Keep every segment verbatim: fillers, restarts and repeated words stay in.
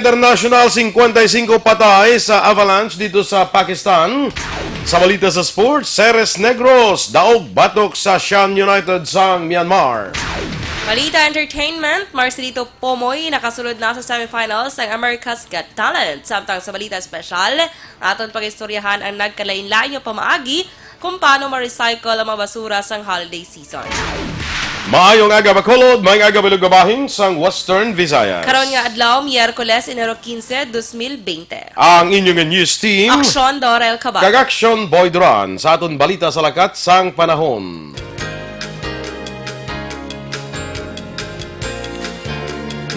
International, singkwenta y singko patay sa avalanche dito sa Pakistan. Sa balita sa sports, Ceres Negros daog batok sa Shan United sang Myanmar. Balita entertainment, Marcelito Pomoy nakasulod na sa semifinals sang America's Got Talent. Samtang sa balita espesyal, aton pag-istoryahan ang nagkalain-lain nga pamaagi kung paano ma-recycle ang mga basura sang holiday season. Maayong aga, Bacolod. Maayong aga, Bilog nga Bahin sang Western Visayas. Karon nga adlaw, Miyerkules, Enero quince, dos mil veinte. Ang inyo nga news team, Aksyon Dorel Cabal kag Aksyon Boy Duran, sa aton balita sa lakat sang panahon.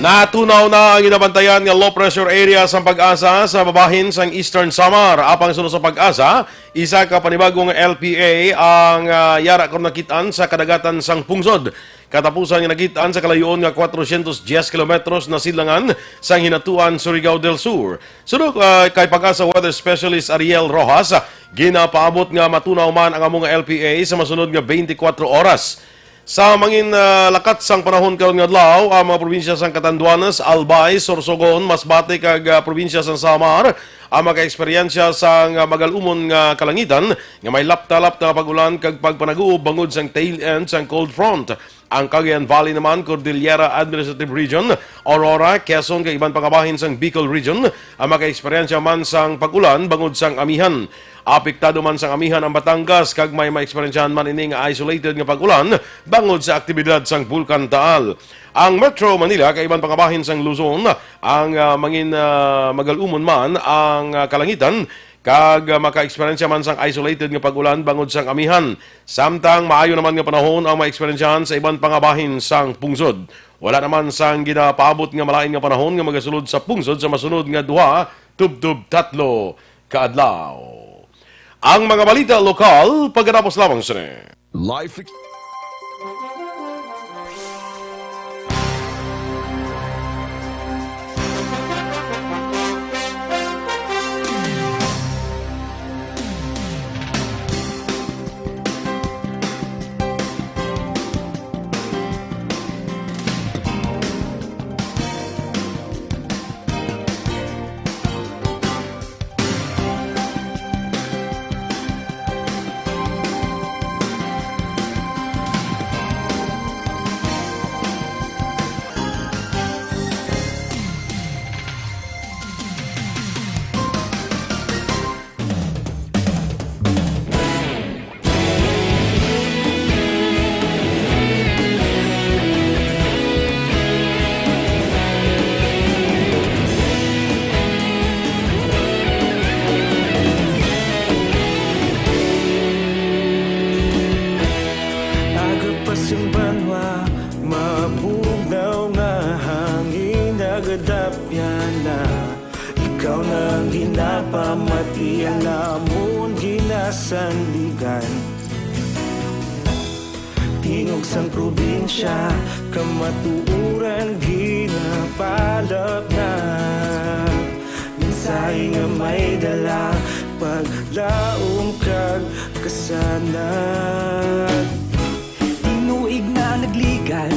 Natunaw na ang ginabantayan nga low pressure area sang PAGASA sa babahin sang Eastern Samar. Apang suno sa PAGASA, isa ka panibago nga L P A ang, ah, yara karon nakit-an sa kadagatan sang pungsod. Katapusan nga nakit-an sa kalayuon nga kwatrocientos diez kilometros na sidlangan sang Hinatuan, Surigao del Sur. Suno, ah, kay PAGASA weather specialist Ariel Rojas, ginapaabot nga matunaw man ang amo nga L P A sa masunod nga twenty-four oras. Sa mangin, ah, lakat sang panahon karon nga adlaw, ang mga probinsya sang Catanduanes, Albay, Sorsogon, Masbate, kag, ah, probinsya sang Samar ang makaeksperyensya sang, ah, magal-umon nga kalangitan nga may lapta-lapta nga pag-ulan kag pagpanaguob bangod sang tail end sang cold front. Ang Cagayan Valley naman, Cordillera Administrative Region, Aurora, Quezon, kag iban pa nga bahin sang Bicol Region ang makaeksperyensya man sang pag-ulan bangod sang amihan. Apektado man sang amihan ang Batangas, kag may maeksperyensyahan man ini nga isolated nga pag-ulan bangod sa aktibidad sang Bulkan Taal. Ang Metro Manila kag iban pa nga bahin sang Luzon ang, ah, mangin, ah, magal-umon man ang, ah, kalangitan, kag, ah, makaeksperyensya man sang isolated nga pag-ulan bangod sang amihan. Samtang maayo naman nga panahon ang maeksperyensyahan sa iban pa nga bahin sang pungsod. Wala naman sang ginapaabot nga malain nga panahon nga magasulod sa pungsod sa masunod nga duha tubtob tatlo ka adlaw. Ang mga balita lokal pagkatapos lamang sini. Life ex- Aga pa sing banwa, mabugnaw nga hangin nagadapyan na. Ikaw na ang ginapamati, ang amon ginasandigan. Tingog sang probinsya, kamatuoran ginapalapnag. Mensahe nga may dala, paglaom kag kasanag. Tinuig na nagligan,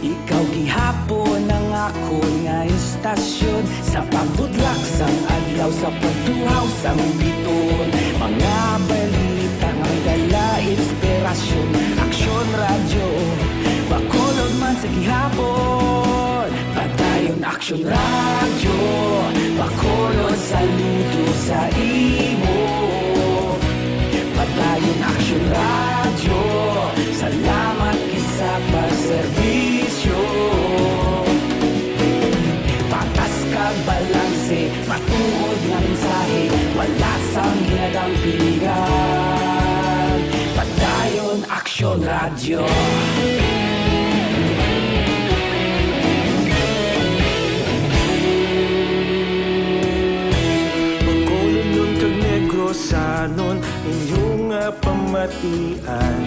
ikaw gihapon ang akon nga istasyon. Sa pagbutlak sang adlaw, sa pagtuhaw sang biton, mga balita nga may dala inspirasyon. Aksyon Radyo, Bacolod man sa gihapon. Padayon Aksyon Radyo, Bacolod, saludo sa imo. Padayon Aksyon Radyo, salamat kay sa pagserbisyo. Patas kag balanse, matuod nga mensahe, wala sang ginadampingan. Padayon Aksyon Radyo. Bacolodnon kag Negrosanon, inyo nga pamatian.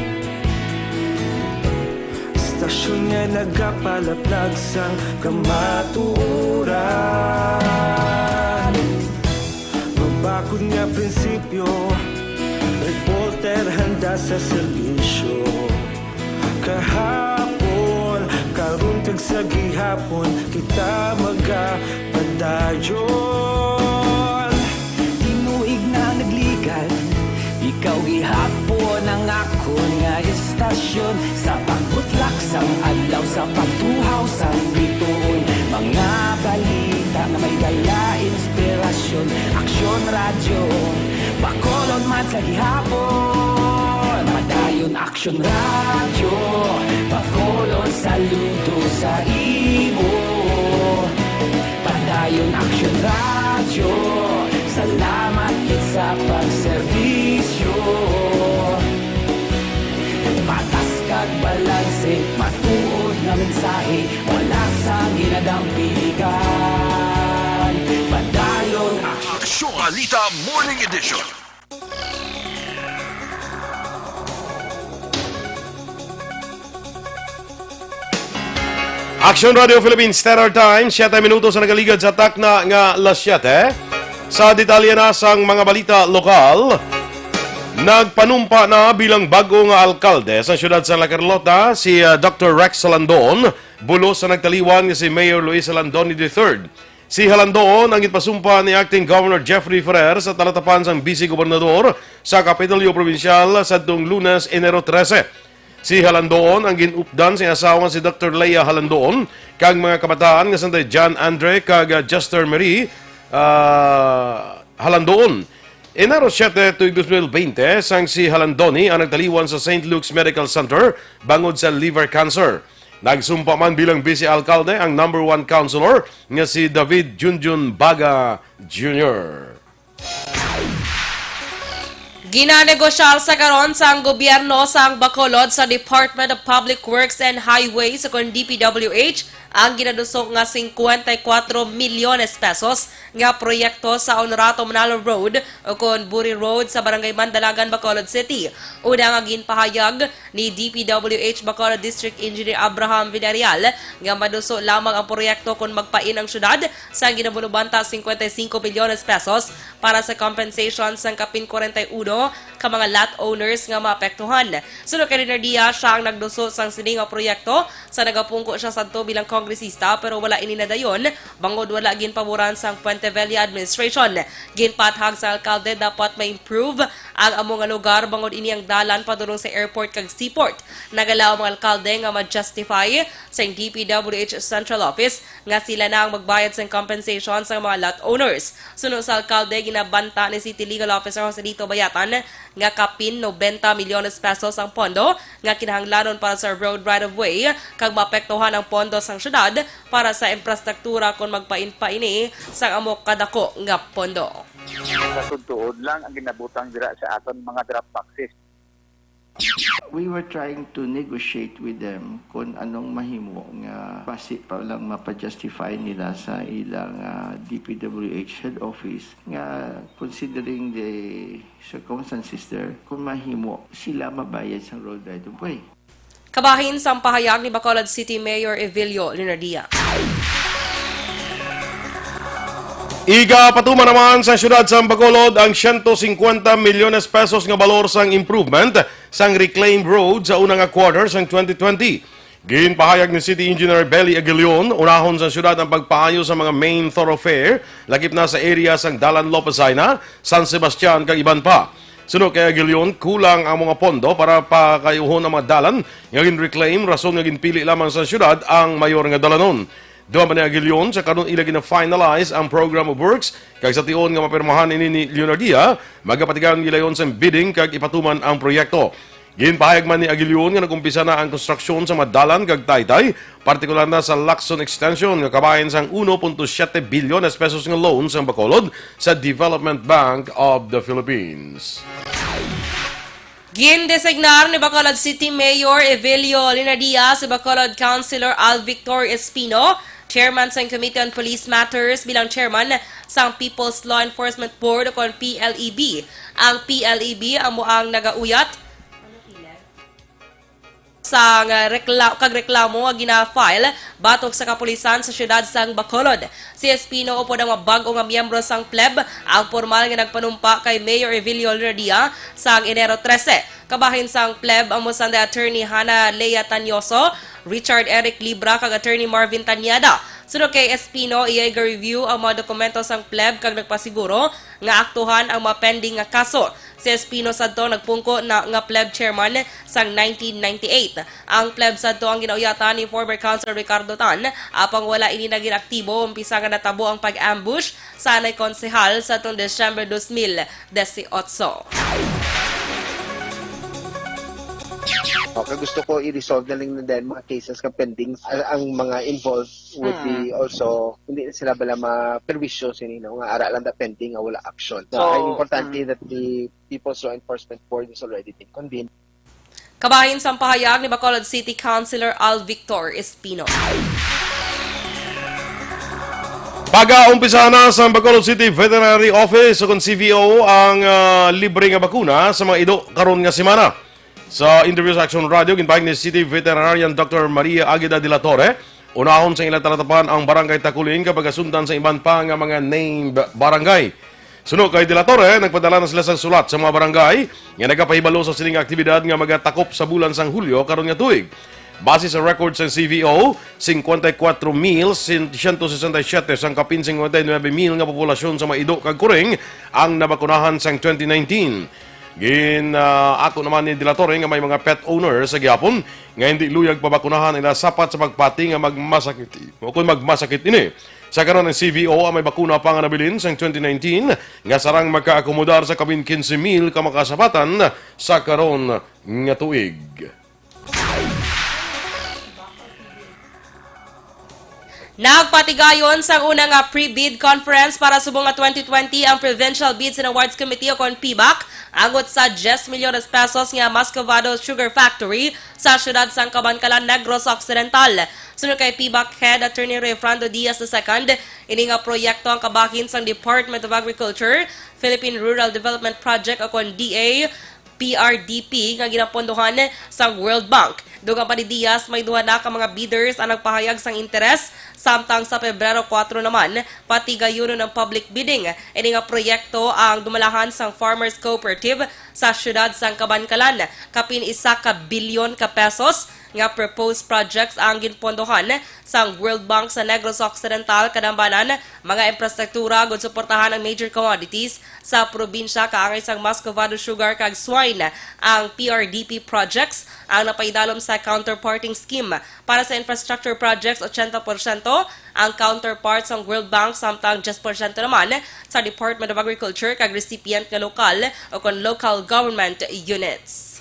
Istasyon nga nagapalaplag sang kamatuoran. Mabakod nga prinsipyo, reporter handa sa serbisyo. Kahapon, karon, Sa gihapon kita magapadayon. Tinuig na nagligan, ikaw gihapon ang akon nga estasyon. Sa pagbutlak sang adlaw, sa pagtuhaw sang bituon, mga balita nga may dala inspirasyon. Aksyon Radyo, Bacolod man sa gihapon. Padayon Aksyon Radyo, Bacolod, saludo sa imo. Padayon Aksyon Radyo, salamat gid sa pagserbisyo. Patas kag balanse, matuod nga mensahe, wala sang ginadampigan. Padayon Aksyon. Aksyon Balita Morning Edition. Action Radio Philippines Standard Time, siyete minutos ang nagaligad sa takna nga las siyete. Sa detalye na sang mga balita lokal, nagpanumpa na bilang bag-o nga alkalde sa siyudad sa La Carlota si, ah, Doctor Rex Halandon, bulos sa nagtaliwan nga si Mayor Luis Halandon the third. Si Halandon ang ginpasumpa ni Acting Governor Jeffrey Ferrer sa talatapan sang Vice Gobernador sa Kapitolyo Probinsyal sadtong Lunes, Enero trese. Si Halandon ang gin-updan sa iyang asawa nga si Doctor Leia Halandon kag mga kabataan nga sanday John Andre kag, ah, Jester Marie, ah, Halandon. Enero siyete tuig dos mil bente, sang si Halandoni ang nagtaliwan sa Saint Luke's Medical Center bangod sa liver cancer. Nagsumpa man bilang vice alkalde ang number one councilor nga si David Junjun Baga Junior. Ginanegosyar sa karon sang gobyerno sang Bacolod sa Department of Public Works and Highways, o kon D P W H, ang ginaduso nga cincuenta y cuatro milyones pesos nga proyekto sa Honorato Manalo Road, o kon Buri Road, sa Barangay Mandalagan, Bacolod City. Una nga ginpahayag ni D P W H Bacolod District Engineer Abraham Villarreal nga maduso lamang ang proyekto kon magpain ang syudad sa ginabulubanta cincuenta y cinco milyones pesos para sa compensation sang kapin kwarenta y uno ka mga lot owners nga maapektuhan. Suno kay Leonardia, siya ang nagduso sang sini nga proyekto sa nagapungko siya sadto bilang kongresista, pero wala ini nadayon bangod wala ginpaboran sang Puente Vella administration. Ginpathag sa alkalde dapat ma-improve ang amo nga lugar bangod ini ang dalan padulong sa airport kag seaport. Nagalaom ang alkalde nga ma-justify sa D P W H Central Office nga sila na ang magbayad sang compensation sa mga lot owners. Suno sa alkalde, ginabanta ni City Legal Officer Joselito Bayatan nga kapin noventa milyones pesos ang pondo nga kinahanglanon para sa road right of way, kag maapektuhan ang pondo sang syudad para sa infrastruktura kon magpain pa ini sang amo kadako nga pondo. Sa tuod-tuod lang ang ginabutang dira sa aton mga drop boxes. We were trying to negotiate with them kung anong mahimo nga basi pa lang mapa-justify nila sa ilang, ah, D P W H head office nga, considering the circumstances there, kung mahimo sila mabayad sa road right of way. Kabahin sang pahayag ni Bacolod City Mayor Evilio Leonardia. Igapatuman naman sa siyudad sa Bacolod ang siyento singkwenta milyones pesos nga balor sang improvement sang reclaimed road sa una nga quarter sang twenty twenty. Ginpahayag ni City Engineer Belly Aguilion, unahon sa siyudad ang pagpaayo sa mga main thoroughfare, lakip na sa area sang Dalan Lopez Jaena, San Sebastian, kag iban pa. Suno kay Aguilion, kulang ang mga pondo para pakayuhon ang mga dalan nga gin-reclaim, rason nga ginpili lamang sa siyudad ang mayor nga dalanon. Duman pa ni Aguilion, sa karon ila gina-finalize ang program of works, kag sa tion nga mapirmahan ini ni Leonardia, magapatigayon gilayon sang bidding kag ipatuman ang proyekto. Ginpahayag man ni Aguilion nga nag-umpisa na ang konstruksyon sa mga dalan kag taytay, partikular na sa Lacson Extension nga kabahin sang uno punto siyete bilyones pesos nga loan sang Bacolod sa Development Bank of the Philippines. Gindesignar ni Bacolod City Mayor Evelio Leonardia si Bacolod Councilor Al Victor Espino, Chairman sang Committee on Police Matters, bilang Chairman sang People's Law Enforcement Board, o kon P L E B. Ang P L E B amo ang nagauyat sang, ah, rekla-, kag reklamo nga gina-file batok sa kapulisan sa siyudad sang Bacolod. Si Espino upod ang mga bag-o nga miyembro sang pleb ang pormal nga nagpanumpa kay Mayor Evilio Olradia sang Enero trese. Kabahin sang pleb amo sanday Attorney Hana Lea Tanyoso, Richard Eric Libra, kag Attorney Marvin Tañada. Suno kay Espino, iya'y ga-review ang mga dokumento sang pleb kag nagpasiguro nga aktuhan ang mga pending nga kaso. Si Espino sadto nagpungko na nga pleb chairman sang nineteen ninety-eight. Ang pleb sadto ang ginauyatan ni former Councilor Ricardo Tan, apang wala ini naging aktibo umpisa nga natabo ang pag-ambush sa anay konsehal sa atong December dos mil disiotso. Okay, gusto ko i-resolve na lang na dahil mga cases ka pending, a- ang mga involved would be also, hindi na sila bala ma-perwisyo sinino nga ara lang da pending nga wala action. So, ang importante that the People's Law Enforcement Board is already been convened. Kabahin sang pahayag ni Bacolod City Councilor Al Victor Espino. Pag-aumpisahan na sa Bacolod City Veterinary Office o kon C V O ang ah, libre nga bakuna sa mga ido karon nga semana. Sa interview sa Action Radio, ginpahayag ni City Veterinarian Doctor Maria Agueda de la Torre, unahon sa ilang talatapan ang Barangay Taculing kag pagasundan sa iban pa nga mga named barangay. Suno kay De La Torre, nagpadala na sila sang sulat sa mga barangay nga nagapahibalo sa sining aktibidad nga magatakop sa bulan sang Hulyo karon nga tuig. Base sa record sang C V O, singkwenta y kuwatro mil siyento sesenta y siyete sang kapin singkwenta y nuwebe mil nga populasyon sa mga ido kag kuring ang nabakunahan sang twenty nineteen. Gin-, ah, ako naman ni De La Torre nga may mga pet owners sa gihapon nga hindi luyag pabakunahan ila sapat sa pagpati nga magmasakit o kung magmasakit ini. Sa karon, ang C V O ang may bakuna pa nga nabilin sang twenty nineteen nga sarang makaakomodar sa kapin quince mil ka makasapatan sa karon nga tuig. Nagpatigayon sang una nga pre-bid conference para subong nga twenty twenty ang Provincial Bids and Awards Committee o kon PBAC angot sa diyes milyones pesos nga Muscovado Sugar Factory sa siyudad sang Kabankalan, Negros Occidental. Suno kay PBAC Head Attorney Rayfrando Diaz the second, ini nga proyekto ang kabahin sang Department of Agriculture, Philippine Rural Development Project o kon D A P R D P nga ginapondohan sang World Bank. Dugang pa ni Diaz, may duha na ka mga bidders ang nagpahayag sang interes, samtang sa Pebrero kuwatro naman, patigayunon ang public bidding. Ini nga proyekto ang dumalahan sang Farmers Cooperative sa siyudad sang Kabankalan. Kapin isa ka bilyon ka pesos nga proposed projects ang ginpondohan sang World Bank sa Negros Occidental, Kadambanan, mga infrastruktura, agud suportahan ang major commodities sa probinsya, kaangay sang Muscovado Sugar kag Swine. Ang P R D P projects ang napaidalom sa counterparting scheme. Para sa infrastructure projects, ochenta porsyento ang counterpart sang World Bank, samtang diyes porsyento naman sa Department of Agriculture kag recipient nga lokal o kon local government units.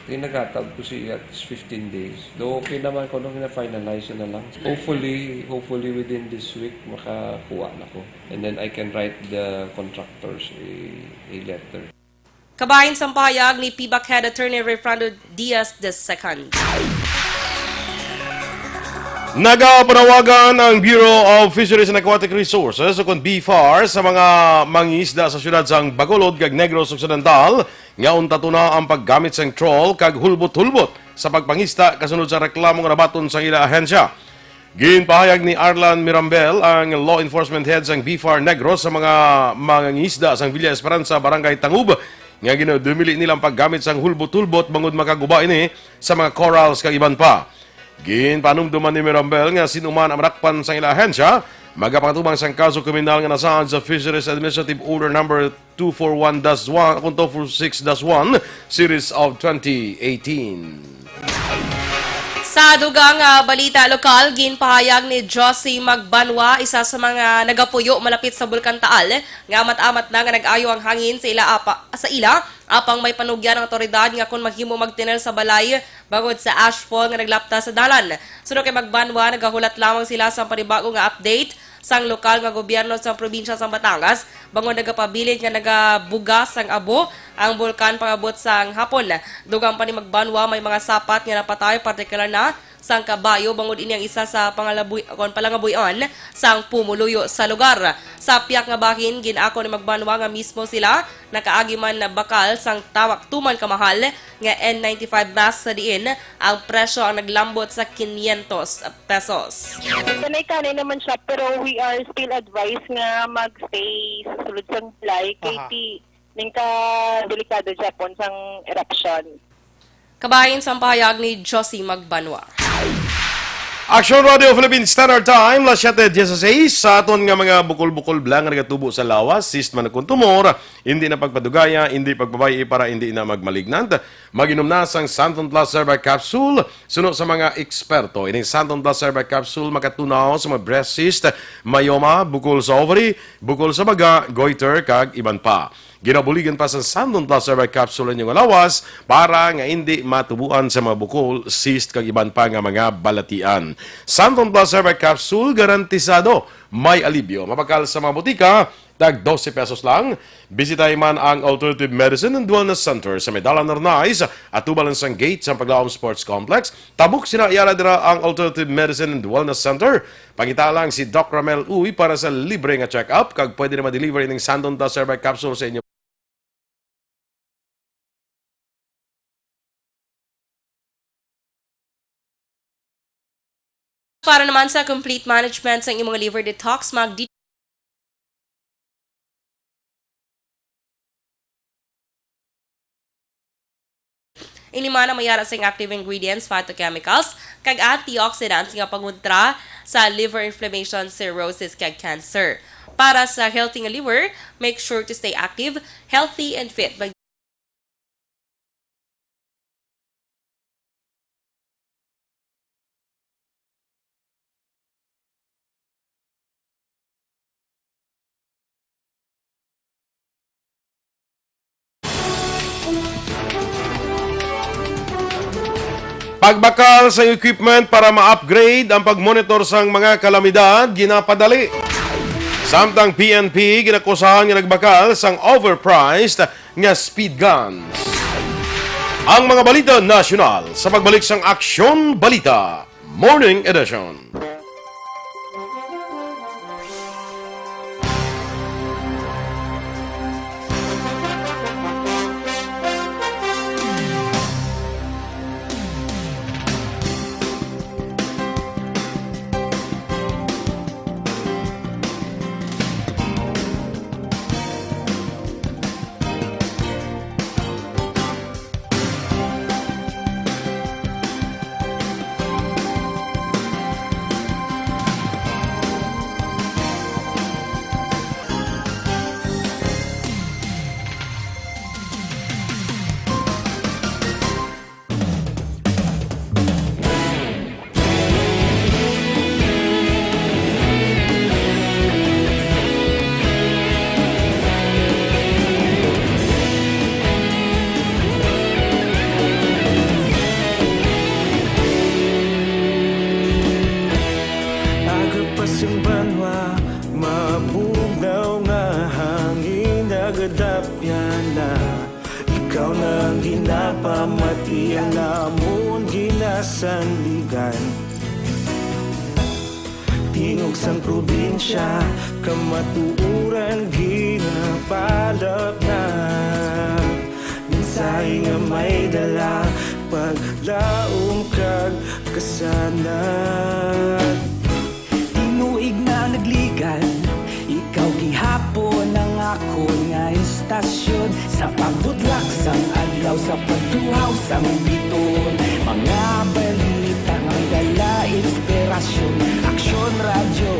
Ginagatag ko siya at fifteen days. Though okay naman ko nung na-finalize na lang. Hopefully, hopefully within this week, makakuha na ko. And then I can write the contractors a, a letter. Kabahin sang pahayag ni PBAC Head Attorney Rayfrando Diaz the second. Nagapanawagan ang Bureau of Fisheries and Aquatic Resources o kon BFAR sa mga mangisda sa siyudad sang Bacolod kag Negros Occidental nga untaton na ang paggamit sang troll kag hulbot-hulbot sa pagpangista kasunod sa reklamo nga nabaton sa ila ahensya. Ginpahayag ni Arlan Mirambel, ang law enforcement head sang BFAR Negros, sa mga mangisda sang Villa Esperanza, Barangay Tangub, nga ginadumili nila ang paggamit sang hulbot-hulbot bangod makaguba ini sa mga corals kag iban pa. Ginpanumduman ni Mirambel nga sino man ang madakpan sang ila ahensya, magapatubang sang kaso kriminal nga nasaad sa Fisheries Administrative Order Number two four one dash one, kung two four six dash one, series of twenty eighteen. Sa dugang nga balita lokal, ginpahayag ni Josie Magbanwa, isa sa mga nagapuyo malapit sa Bulkan Taal, nga amat-amat na nga nag-ayo ang hangin sa ila apa, sa ila, apang may panugyan ang awtoridad nga kon mahimo magtinel sa balay bangod sa ashfall nga naglapta sa dalan. Suno kay Magbanwa, nagahulat lamang sila sa panibago nga update sang lokal nga gobyerno sa probinsya sang Batangas, bangod nagapabilin nga nagabuga sang abo ang bulkan pag-abot sang hapon. Dugang pa ni Magbanwa, may mga sapat nga napatay, partikular na sang kabayo, bangod ini ang isa sa pangalabuy-, kon palangabuy-an sang pumuluyo sa lugar. Sa piyak nga bahin, gin-ako ni Magbanwa nga mismo sila nakaagi man na bakal sang tawak tuman kamahal nga N ninety-five mask, sa diin ang presyo ang naglambot sa quinientos pesos. Kanay-kanay naman siya, pero we are still advised nga magstay sa sulod sang balay kay Aha. ti-, ning ka delikado siya pon sang eruption. Kabahin sang pahayag ni Josie Magbanwa. Action Radio Philippine Standard Time, las siete dieciséis. Sa aton nga mga bukol-bukol bala nga nagatubo sa lawas, cyst man kon tumor, hindi na pagpadugaya, hindi pagpabay-i para hindi na magmalignant. Mag-inom na sang Santon Plus Herbal Capsule. Suno sa mga eksperto, ining Santon Plus Herbal Capsule makatunaw sa mga breast cyst, myoma, bukol sa ovary, bukol sa baga, goiter, kag iban pa. Ginabuligan pa sa Santon Plus Herbal Capsule ang inyong lawas para nga hindi matubuan sa mga bukol, cyst, kag iban pa nga mga balatian. Santon Plus Herbal Capsule, garantisado may alibyo. Mabakal sa mga botika, tag dose pesos lang. Bisitahi man ang Alternative Medicine and Wellness Center sa may Dalan Arnaiz, atubang sang gate sang Paglaom Sports Complex. Tabok sina Ayala dira ang Alternative Medicine and Wellness Center. Pangita lang si Doc Ramel Uy para sa libre nga check-up, kag pwede na ma-deliver ining Santon Plus Herbal Capsule sa inyo. Para naman sa complete management sa imong liver detox, mag Ini man ang may ara sing active ingredients, phytochemicals, kag antioxidants nga pangontra sa liver inflammation, cirrhosis, kag cancer. Para sa healthy nga liver, make sure to stay active, healthy, and fit. Mag- Pagbakal sa equipment para ma-upgrade ang pagmonitor sang mga kalamidad, ginapadali. Samtang P N P ginakusahan nga nagbakal sang overpriced nga speed guns. Ang mga balita nasyonal sa pagbalik sang Aksyon Balita Morning Edition. Aga pa sing banwa, mabugnaw nga hangin, nagadapyan na. Ikaw na ang ginapamati, ang amon ginasandigan. Tingog sang probinsya, kamatuoran ginapalapnag. Mensahe nga may dala, paglaom kag kasanag. Tinuig na nagligan, ikaw gihapon ang akon nga istasyon. Sa pagbutlak sang adlaw, sa pagtuhaw sang biton, mga balita nga may dala inspirasyon. Aksyon Radyo,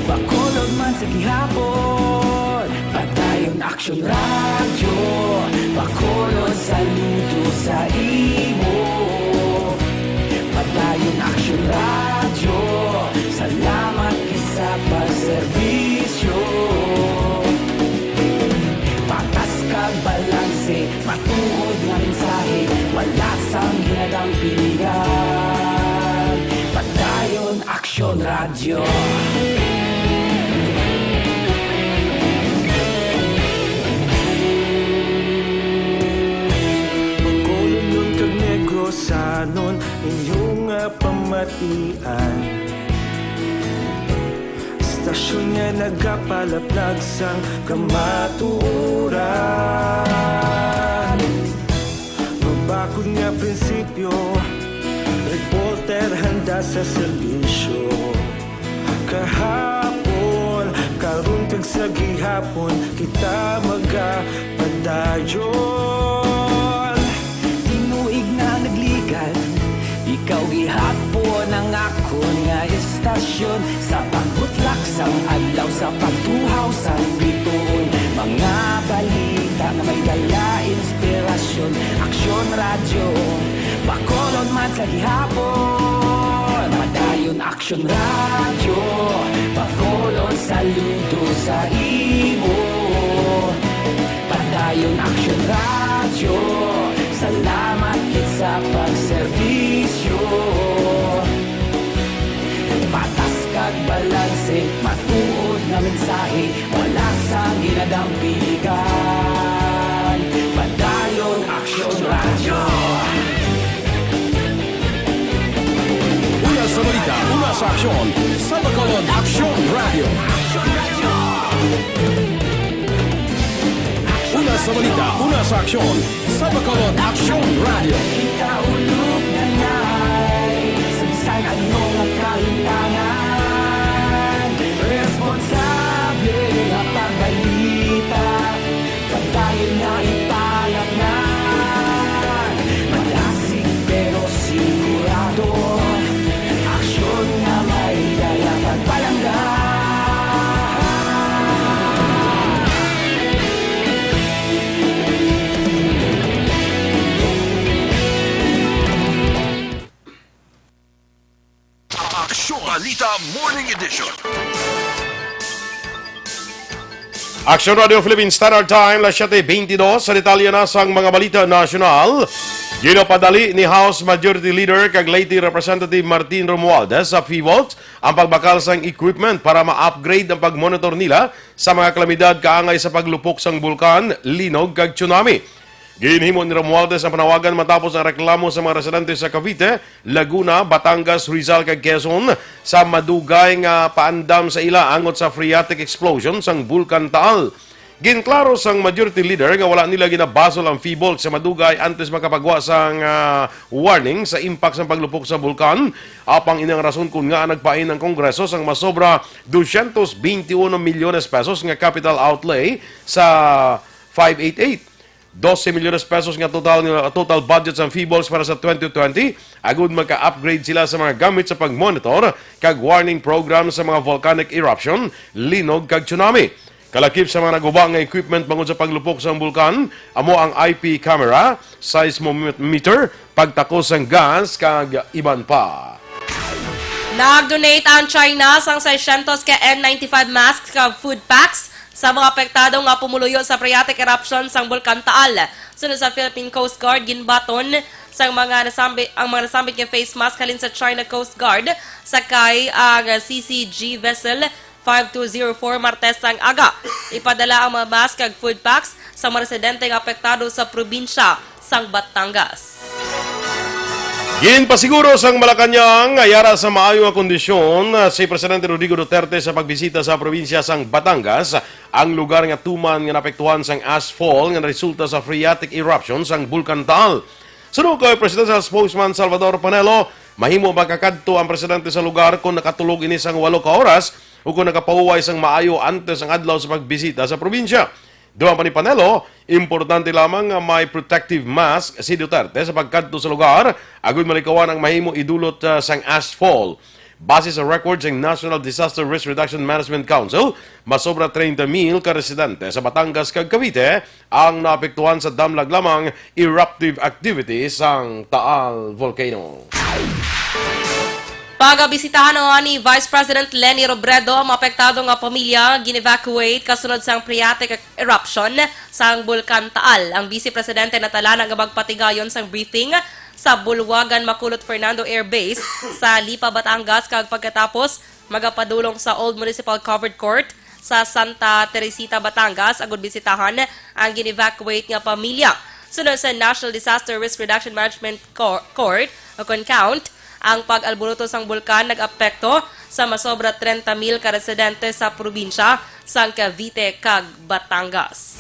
Bacolod man sa gihapon. Padayon Aksyon Radyo, Bacolod, saludo sa imo. Padayon Aksyon Radyo, salamat gid sa pagserbisyo. Patas kag balanse, matuod nga mensahe, wala sang ginadampingan. Padayon Aksyon Radyo. Bacolodnon kag Negrosanon, inyo nga pama- Nagapalaplag sang kamatuoran. Mabakod nga prinsipyo, reporter handa sa serbisyo. Kahapon, karon kag sa gihapon, kita magapadayon. Tinuig na nagligan, ikaw gihapon ang akon nga istasyon. Sa pagbutlak sang adlaw, sa pagtuhaw sang bituon, mga balita nga may dala inspirasyon. Aksyon Radyo, Bacolod man sa gihapon. Padayon Aksyon Radyo, Bacolod, saludo sa imo. Padayon Aksyon Radyo, salamat gid sa pagserbisyo. Patas kag balanse, matuod nga mensahe, wala sang ginadampigan. Padayon Aksyon Radyo. Una sa balita, una sa aksyon, sa Bacolod Aksyon Radyo. Una sa balita, una sa aksyon, sa Bacolod Aksyon Radyo. Ikaulog na ngay, sa bisan ano nga kahintangan, responsable nga pagbalita, padayon na ipalaknag. Malasig pero sigurado, aksyon nga may dala pagpalangga. Aksyon Balita Morning Edition. Aksyon Radio Philippine Standard Time, las siete veintidós. Sa detalye na sang mga balita nasyonal, ginapadali ni House Majority Leader kag Leyte Representative Martin Romualdez sa PHIVOLCS ang pagbakal sang equipment para ma-upgrade ang pagmonitor nila sa mga kalamidad kaangay sa paglupok sang bulkan, linog kag tsunami. Ginhimo ni Romualdez ang panawagan matapos ang reklamo sa mga residente sa Cavite, Laguna, Batangas, Rizal kag Quezon sa madugay nga paandam sa ila angot sa phreatic explosion sang Bulkan Taal. Ginklaro sang Majority Leader nga wala nila ginabasol ang PHIVOLCS sa madugay antes makapagwa sang, ah, warning sa impact sang paglupok sa bulkan. Apang ini ang rason kon ngaa nagpain ang Kongreso sang masobra dosyentos beintiuno milyones pesos nga capital outlay sa five eight eight. Dose milyones pesos nga total, total budget sang PHIVOLCS para sa twenty twenty, agud maka-upgrade sila sa mga gamit sa pag-monitor kag warning program sa mga volcanic eruption, linog kag tsunami. Kalakip sa mga naguba nga equipment bangod sa paglupok sang bulkan, amo ang I P camera, seismometer, pagtakos sang gas, kag iban pa. Nag-donate ang China sang seiscientos ka N ninety-five masks kag food packs sa mga apektado nga pumuluyo sa phreatic eruption sang Bulkan Taal. Sunod sa Philippine Coast Guard, ginbaton sang mga nasambi-, ang mga nasambit nga face mask halin sa China Coast Guard, sakay ang C C G vessel five two zero four Martes sang aga. Ipadala ang mga mask kag food packs sa mga residente nga apektado sa probinsya sang Batangas. Ginpasiguro sang Malacañang nga yara sa maayo nga kondisyon, ah, si Presidente Rodrigo Duterte sa pagbisita sa probinsya sang Batangas, ang lugar nga tuman nga naapektuhan sang ashfall nga naresulta sa phreatic eruption sang Bulkan Taal. Suno kay Presidential Spokesman Salvador Panelo, mahimo makakadto ang presidente sa lugar kon nakatulog ini sang walo ka oras o kon nakapahuway sang maayo antes ang adlaw sa pagbisita sa probinsya. Dugang pa ni Panelo, importante lamang nga may protective mask si Duterte sa pagkadto sa lugar, agud malikawan ang mahimo idulot, ah, sang ashfall. Base sa record sang National Disaster Risk Reduction Management Council, masobra treinta mil ka residente sa Batangas kag Cavite ang naapektuhan sa damlag lamang eruptive activity sang Taal Volcano. Pagabisitahan ni Vice President Leni Robredo ang mga apektado nga pamilya gin-evacuate kasunod sang phreatic eruption sang Bulkan Taal. Ang Vice Presidente natala na nga magpatigayon sang briefing sa Bulwagan Makulot Fernando Air Base sa Lipa, Batangas, kag pagkatapos magapadulong sa Old Municipal Covered Court sa Santa Teresita, Batangas, agud bisitahan ang gin-evacuate nga pamilya. Suno sa National Disaster Risk Reduction Management Cor-, Court, o kon count, ang pag-alboroto sang bulkan nag-apekto sa masobra trenta mil ka residente sa probinsya sang Cavite kag Batangas.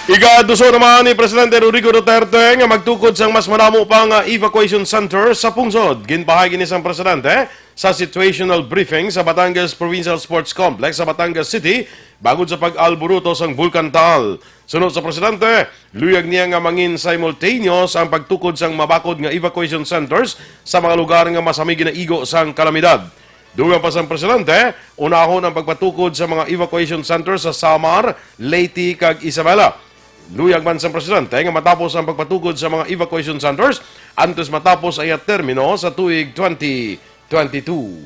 Igaduso naman ni Presidente Rodrigo Duterte nga magtukod sang mas madamo pa nga evacuation center sa pungsod. Ginpahayag ini sang Presidente sa situational briefing sa Batangas Provincial Sports Complex sa Batangas City bangod sa pag-alburuto sang Bulkan Taal. Suno sa Presidente, luyag niya nga mangin simultaneous ang pagtukod sang mabakod nga evacuation centers sa mga lugar nga masami ginaigo sang kalamidad. Dugang pa sang Presidente, unahon ang pagpatukod sa mga evacuation centers sa Samar, Leyte, kag Isabela. Luyag man sang Presidente nga matapos ang pagpatukod sa mga evacuation centers antes matapos ang iya termino sa tuig twenty twenty-two.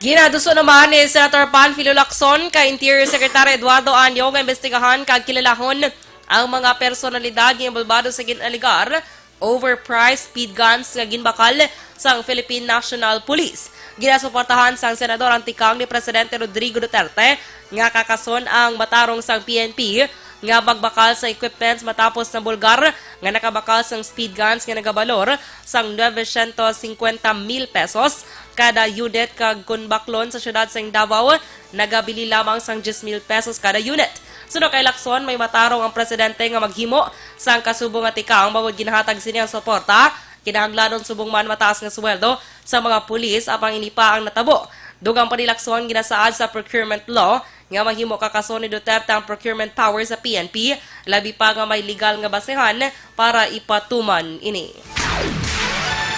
Ginaduso naman ni Senator Panfilo Lacson kay Interior Secretary Eduardo Anyo nga imbestigahan kag kilalahon ang mga personalidad nga inbolbado sa gin-alegar overpriced speed guns nga ginbakal sang Philippine National Police. Ginasuportahan sang senador ang tikang ni Presidente Rodrigo Duterte nga kakason ang matarong sang P N P nga magbakal sa equipments matapos nabulgar nga nakabakal sang speed guns nga nagabalor sang novecientos cincuenta mil pesos kada unit, kag kon baklon sa siyudad sang Davao, nagabili lamang sang diyes mil pesos kada unit. Suno kay Lacson, may matarong ang presidente nga maghimo sang kasubong nga tikang bangod ginahatag sini ang suporta kinahanglanon subong man mataas nga sweldo sa mga pulis, apang ini pa ang natabo. Dugang pa ni Lacson, ginasaad sa procurement law nga mahimo kakason ni Duterte ang procurement power sa P N P, labi pa nga may legal nga basehan para ipatuman ini.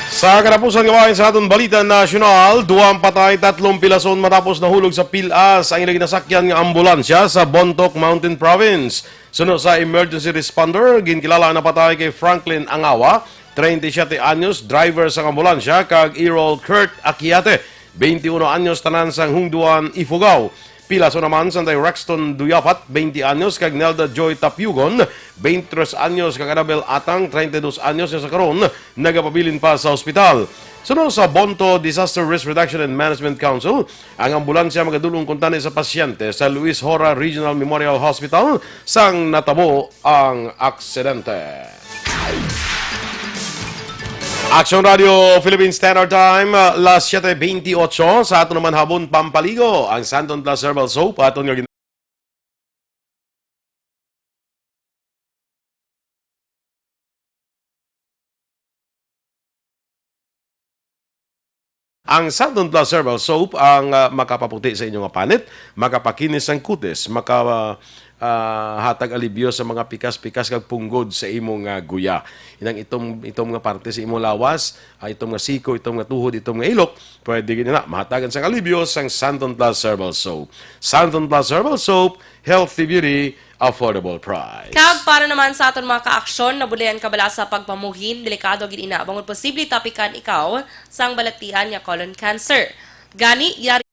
Sa katapusan nga bahin sa aton balita nasyonal, duha ang patay, tatlong pilason matapos nahulog sa pilas ang ilang ginasakyan nga ambulansya sa Bontoc Mountain Province. Suno sa emergency responder, ginkilala ang napatay kay Franklin Angawa, treinta y siete anyos, driver sang ambulansya, kag Errol Kurt Akiate, twenty-uno anyos, tanan sang Hungduan, Ifugao. Pilason naman sanday Rexton Duyapat, twenty anyos, kag Nelda Joy Tapyugon, twenty-tres anyos, kag Annabel Atang, treinta y dos anyos, nga sa karon nagapabilin pa sa ospital. Suno sa Bonto Disaster Risk Reduction and Management Council, ang ambulansya magadul-ong kuntani sa pasyente sa Luis Jora Regional Memorial Hospital sang natabo ang aksidente. Action Radio Philippine Standard Time, uh, las siete veintiocho. Sa aton naman habon pampaligo, ang Santon Plus Herbal Soap, aton nga gin- Ang Santon Plus Herbal Soap ang, ah, makapaputi sa inyo nga panit, makapakinis sang kutis, maka, ah, hatag alibyo sa mga pikas-pikas kag punggod sa imong, ah, guya. Inang itom, itom nga parte sa imong lawas, ah, itom nga siko, itom nga tuhod, itom nga ilok, pwede gid na mahatagan sang alibyo sang Santon Plus Herbal Soap. Santon Plus Herbal Soap, healthy beauty, affordable price. Kag para naman sa aton mga kaaksyon, nabudlayan ka bala sa pagpamuhin, delikado gid ina, bangod posible tapikan ikaw sang balatian nga colon cancer. Gani, yari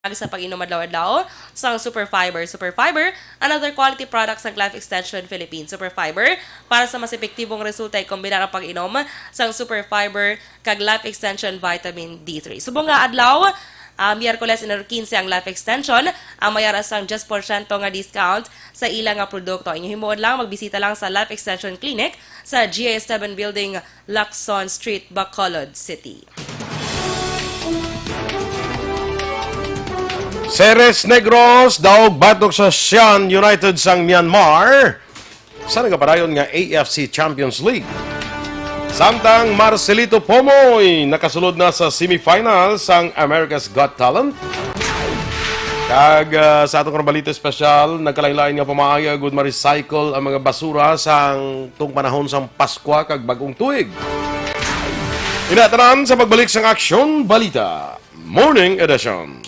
sa pag-inom adlaw-adlaw sang Super Fiber. Super Fiber, another quality product sang Life Extension Philippines. Super Fiber, para sa mas epektibong resulta, ikombinar ang pag-inom sang Super Fiber kag Life Extension Vitamin D three. Subong nga adlaw, ah, Miyerkules, Enero quince, ang Life Extension ang may ara sang diyes porsyento nga discount sa ila nga produkto. Inyo himuon lang, magbisita lang sa Life Extension Clinic sa G I S seven Building, Lacson Street, Bacolod City. Ceres Negros daog batok sa Shan United sang Myanmar sa nagapadayon nga A F C Champions League. Samtang Marcelito Pomoy nakasulod na sa semifinal sang America's Got Talent. Kag, ah, sa atong balita espesyal, nagkalain-lain nga pamaagi agud ma-recycle ang mga basura sang tung panahon sang Paskwa kag Bag-ong Tuig. Ina tanan sa pagbalik sang Aksyon Balita Morning Edition.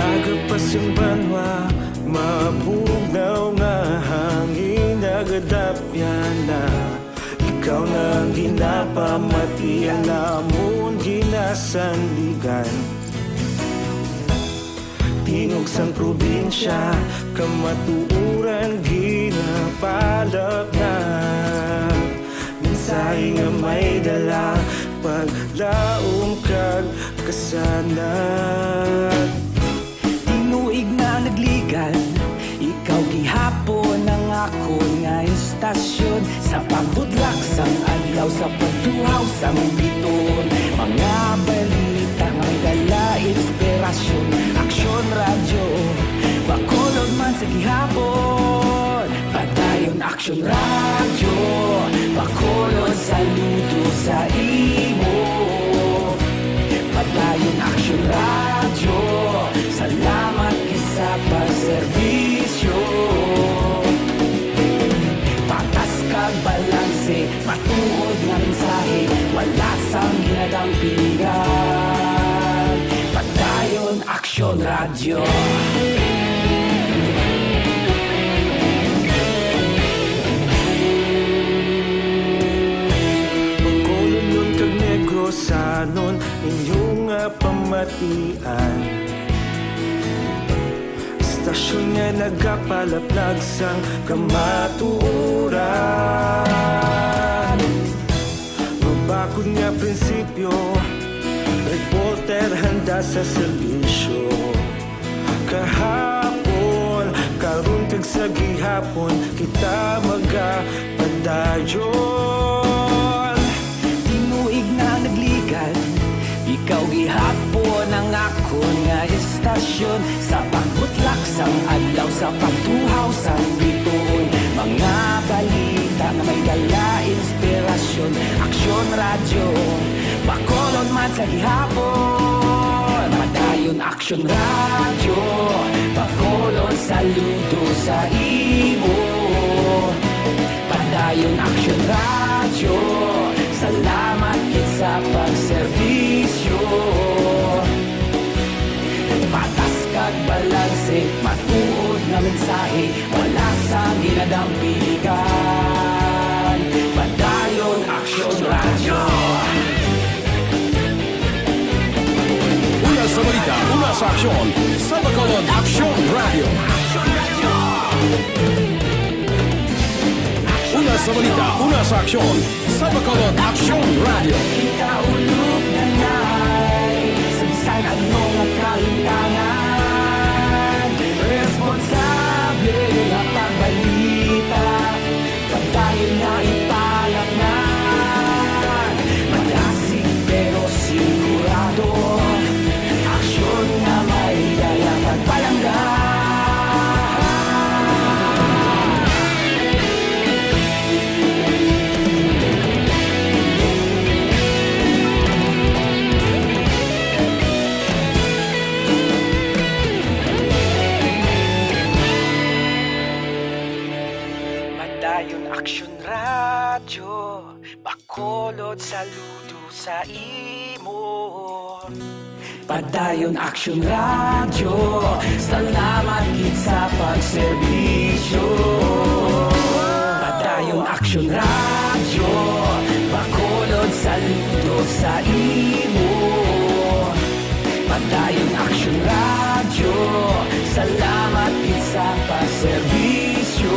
Agapas ang banwa, mabugnaw nga hangin, nagadapya na. Ikaw na ang ginapamati, ang amon ginasandigan. Tingog sang probinsya, kamatuoran ginapalapnag. Mensahe nga may dala, paglaom kag kasanag. Tinuig na nagligan, ikaw gihapon ang akon nga istasyon. Sa pagbudlak sang adlaw, sa pagtuhaw sang bituon, mga balita nga may dala inspirasyon. Aksyon Radyo, Bacolod man sa gihapon. Padayon Aksyon Radyo, Bacolod, saludo sa imo. Padayon Aksyon Radyo, salamat gid sa pagserbisyo. Patas kag balanse, matuod nga mensahe, wala sang ginadampigan. Padayon Aksyon Radyo. Bacolodnon kag Negrosanon, inyo nga pamatian. Istasyon nga nagapalaplag sang kamatuoran. Mabakod nga prinsipyo, reporter handa sa serbisyo. Kahapon, karon kag sa gihapon, kita magapadayon. Tinuig na nagligan, ikaw gihapon ang akon nga istasyon. Sa pagbutlak sang adlaw, sa pagtuhaw sang bituon, mga balita nga may dala inspirasyon. Aksyon Radyo, Bacolod man sa gihapon. Padayon Aksyon Radyo, Bacolod, saludo sa imo. Padayon Aksyon Radyo, salamat gid sa pagserbisyo. Patas kag balanse, matuod nga mensahe, wala sang ginadampigan. Padayon Aksyon Radyo. Una sa balita, una sa aksyon, sa Bacolod Aksyon Radyo. Una sa balita, una sa aksyon, sa Bacolod Aksyon Radyo. Kita ulog na nay, sa bisan ano nga kahintangan, responsable nga pagbalita. Padayon nga ipalapngan, madasig pero sigurado, aksyon nga may dala pagpalangga. Padayon Aksyon Radyo, Bacolod, saludo sa imo. Padayon Aksyon Radyo, salamat gid sa pagserbisyo. Padayon Aksyon Radyo, Bacolod, saludo sa imo. Padayon Aksyon Radyo, salamat gid sa pagserbisyo.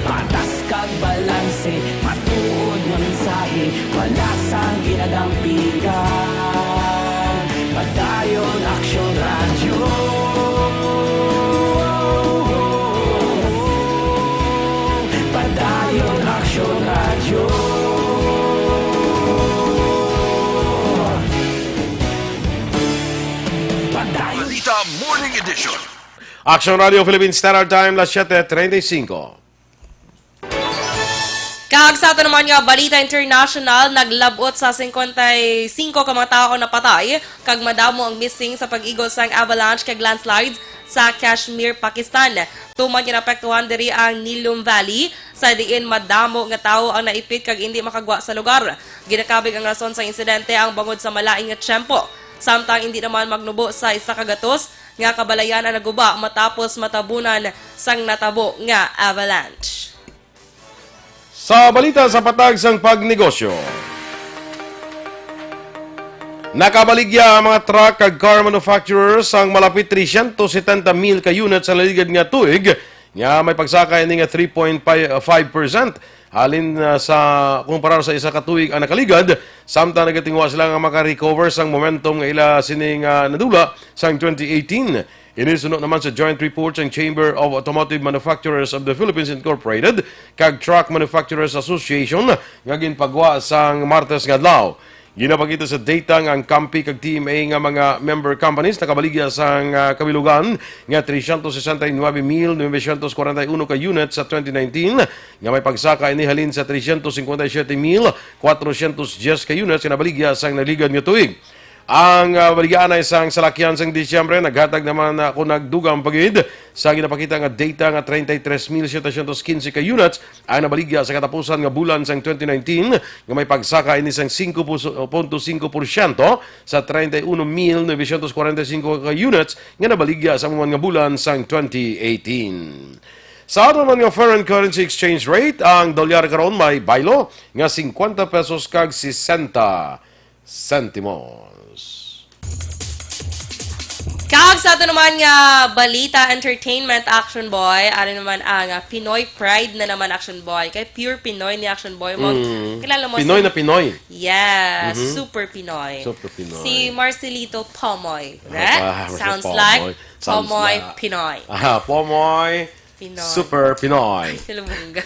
Patas kag balanse, matuod nga mensahe, wala sang ginadampigan. Padayon Aksyon Radyo. Padayon Aksyon Radyo. Padayon. Balita Morning Edition. Aksyon Radio Philippine Standard Time, las siete treinta y cinco. Kag sa ato naman nga balita international, naglab-ot sa singkwenta y singko ka mga tawo ang napatay, kag madamo ang missing sa pag-igol sang avalanche kag landslides sa Kashmir, Pakistan. Tuman nga naapektuhan diri ang Neelum Valley, sa diin madamo nga tawo ang naipit kag indi makagwa sa lugar. Ginakabig ang rason sa insidente ang bangod sa malain nga tiyempo, samtang indi naman magnubo sa isa ka gatos nga kabalayan ang naguba matapos matabunan sang natabo nga avalanche. Sa balita sa patag sang pagnegosyo, nakabaligya ang mga truck kag car manufacturers sang malapit trescientos setenta mil ka units sa naligad nga tuig, nga may pagsaka ini nga three point five percent halin, ah, sa kumparar sa isa ka tuig ang nakaligad, samtang nagatinguha sila nga maka-recover sang momentum nga ila sini nga nadula sang twenty eighteen. Ini suno naman sa joint report sang Chamber of Automotive Manufacturers of the Philippines Incorporated kag Truck Manufacturers Association nga ginpagwa sang Martes nga adlaw. Ginapakita sa data nga ang CAMFI kag T M A nga mga member companies nakabaligya sang, ah, kabilugan nga trescientos sesenta y nuebe mil novecientos cuarenta y uno ka units sa twenty nineteen, nga may pagsaka ini halin sa trescientos cincuenta y siete mil cuatrocientos diez ka units nga nabaligya sang naligad nga tuig. Ang, ah, baligyaanay sang salakyan sang Disyembre naghatag naman, ah, kon nagdugang pa gid sa ginapakita nga data nga treinta y tres mil setecientos quince ka units ang nabaligya sa katapusan nga bulan sang twenty nineteen, nga may pagsaka ini sang singko punto singko porsyento sa treinta y uno mil novecientos cuarenta y cinco ka units nga nabaligya sa amo man nga bulan sang twenty eighteen. Sa aton man nga foreign currency exchange rate, ang dolyar karon may baylo nga cincuenta pesos kag sesenta sentimos. Kag sa ato naman nga balita, entertainment, Action Boy, ari naman ang, ah, Pinoy Pride na naman, Action Boy. Kay pure Pinoy ni Action Boy mo. Mm. Kilala mo Pinoy si na Pinoy. Yes, Mhm. super Pinoy. Super Pinoy. Si Marcelito Pomoy. Ah, Right? ba, Sounds Pomoy. like Sounds Pomoy like Pinoy. Ah, Pomoy. Pinoy. Super Pinoy. Ay, kalabunga.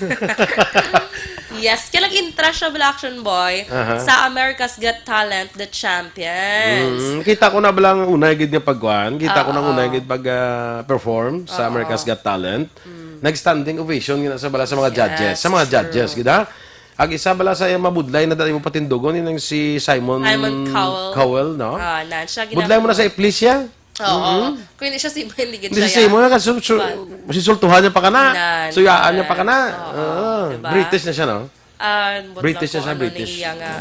Yes, kaya nag-intra siya, Black Action Boy, Aha. sa America's Got Talent, The Champions. Mm, kita ko na bala ang unay gid nga pagkuan. Kita ko na Oo. unay gid pag, ah, perform sa Oo. America's Got Talent. Mm. Nag-standing ovation gina sa bala sa mga Yes, judges, sa mga true. judges gid, ha? Ang isa bala sa iyang mabudlay na dali mo patindugon, yun ang si Simon Simon Cowell. Cowell, no? Ah, na siya Budlay mo na sa ginagawa. Iplis siya? Oo. Mm-hmm. Kung hindi siya si Simon, hindi gid Hindi siya si Simon, kasi su-, su-, Ba- sisultuhan niya pa ka na. Nan, Suyaan niya pa ka na. nan. Oo, Oo. diba? British na siya, no? Ah, but British lang na siya, kung ano British. niya nga,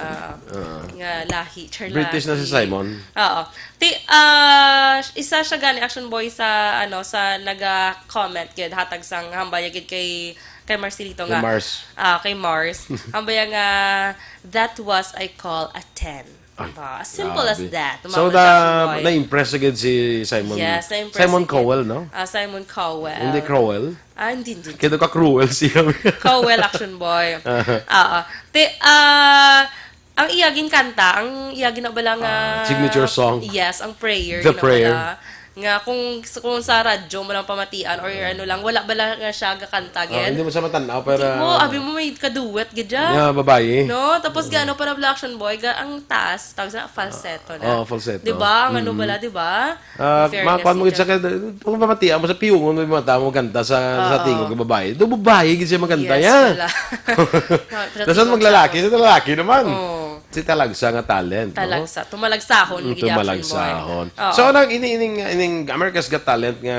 Oo. nga lahi, char British na lahi. si Simon. Oo. Ti, ah, isa siya gani, Action Boy, sa, ano, sa naga-comment gid, hatag sang hambal gid kay, kay Marcelito Kay nga. Mars. Ah, kay Mars. Hambal nga, "That was, I call a ten." Ay, Diba? As simple as grabe. that. So, Mama na, Jackson Boy. na-impress agad si Simon, Yes, na-impress Simon agad. Cowell, no? Ah, Simon Cowell. Hindi Crowell? Ah, hindi, hindi. Kaya ka-cruel siya. Cowell, Action Boy. Aha. Oo. Ti, ah, ang iya ginkanta, ang iya ginabala nga Ah, signature song. Yes, ang prayer, The ginabala. prayer. Nga kung, kung sa radyo mo lang pamatian or ano lang, wala bala nga siya gakanta, Ah, gid? hindi mo siya matan-aw, pero Hindi mo, abi mo may kaduet, gid siya. Nga, babae. No? Tapos, ga, ano, para bala Action Boy, ga, ang taas, tawag sa falsetto na. Oh, falsetto. Di ba? Ang ano Mm. bala, di ba? Ah, In fairness, makuan mo gid siya siya. kay, kung pamatian mo sa piyungon mo, mata mo kanta sa, sa Oo. tingog ng babae. Do babae gid siya magkanta Yes, yan. wala. Dasan maglalaki, sa lalaki naman. Oo. Si talagsa nga talent, no? Talagsa. Tumalagsahon, Mm, gid, Action Boy. tumalagsahon. Oo. So, nag-, ini-, ining, ining America's Got Talent nga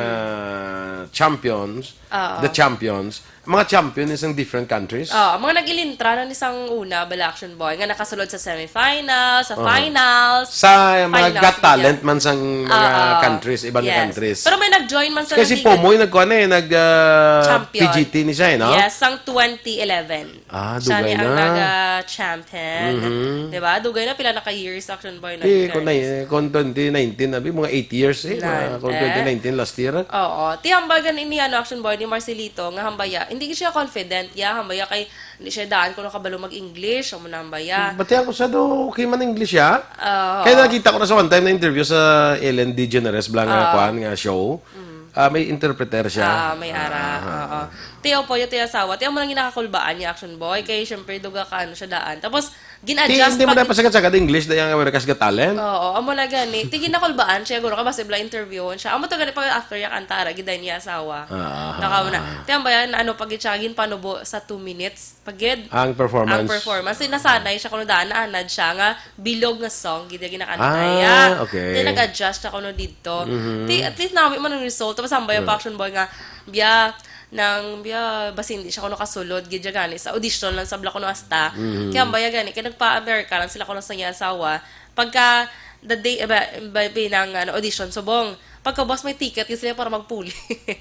champions, Oo. the champions, mga champion is in different countries? Oo, mga nag-ilintra na ni sang una, bala Action Boy, nga nakasulod sa semifinals, sa Oo. finals, Sa mga finals, Got Talent gid. man sang mga Oo. countries, iba nga Yes. countries. Pero may nag-join man sa Kasi nandito. Pomoy nagkuha na eh, nag, ah, Champion. P G T ni siya eh, no? Yes, sang twenty eleven. Ah, Siya dugay ni ang na. naga-champion. Mhm. Di ba? Dugay na, pila na ka years, Action Boy, na Di, kung, nag-tennis. na, kung twenty nineteen, abi, mga eight years eh. Mga, Nan, kung eh. twenty nineteen last year. Oo. Ti hambagan ini, ano, Action Boy, ni Marcelito, nga hambaya. Hindi siya confident, ya, hambaya kay, hindi siya daan kung nakabalo mag-English, o mo na hambaya. Batihan ko sa do, okay man English, ya? Oo. Kaya nakita ko na sa one time na interview sa Ellen DeGeneres, bala nga, Oo. kuan, nga show. Mm. Ah, may interpreter siya. Ah, may ara. Ah. Oo. Tiyo po, yung tiyo asawa. Tiyo mo lang ginakakulbaan niya, Action Boy. Kay, syempre, duga ka, ano siya daan. Tapos, Ti, gin-adjust hindi mo pag- na pasagad-sagad English na yung America's Got Talent? Oo, amo na gani. Ti, ginakulbaan siya, guro ka, basta bala interviewon siya. Amo to gani pag after yung kantara, giday niya asawa. Ah, ah, Nakauna. ah. Ti, ang bayan, ano, pag siya, ginpanubo sa two minutes, pagid. Ang performance. Ang performance. Ti, nasanay siya, kung daan, naanad siya, nga, bilog nga song, gid, ginakanta Ah, iya. okay. Then, nag-adjust siya, kung didto. Mhm. Ti, at least, nami man ang result. Tapos, ang bayan pa, Yeah. Action Boy, nga, biya, nang, biya, basi hindi siya kuno kasulod, gid siya gani, sa audition lang sa bala kuno hasta. Mhm. Kaya ang baya gani, kaya nagpa-America lang sila kuno sa iya asawa. Pagka the day, ba, ba, ba, nang, ano, audition, subong, pagkabuas may ticket gid sila para magpuli.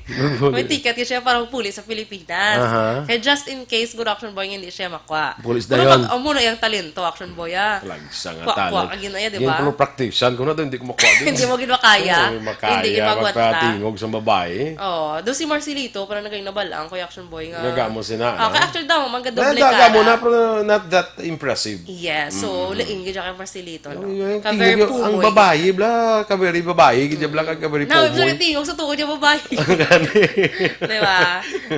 Magpuli. May ticket gid siya para magpuli sa Pilipinas. Aha. Kaya just in case, guro, Action Boy, nga hindi siya makwa. Pulis Pero dayon. Mag-, amo na yung talento, Action Boy, ah. Lagsa nga Kwa-, kwa, talent. Agin na yan, di Yung ba? Puro practice-an ko na to, hindi ko makwa din. Hindi mo gid makaya. Oo, makaya, Hindi gid magwanta. Magpatingog sa babae. Oh, do si Marcelito, parang naging nabalaan, Kuya Action Boy, nga. Nga gamo sina, Ah, no? Kaya actually daw, magkadoble Dahil ka gamo na. Na, pero not that impressive. Yes, so, Mm. lain gid siya kay Marcelito, no? Yung, yung Ka tingog very yung, ang pumoy. Babae, bla, ka very babae, gid bla, ka very Na, pumoy. Ibig sabihin, tingog sa tuod niya, babae. Gani. Di ba?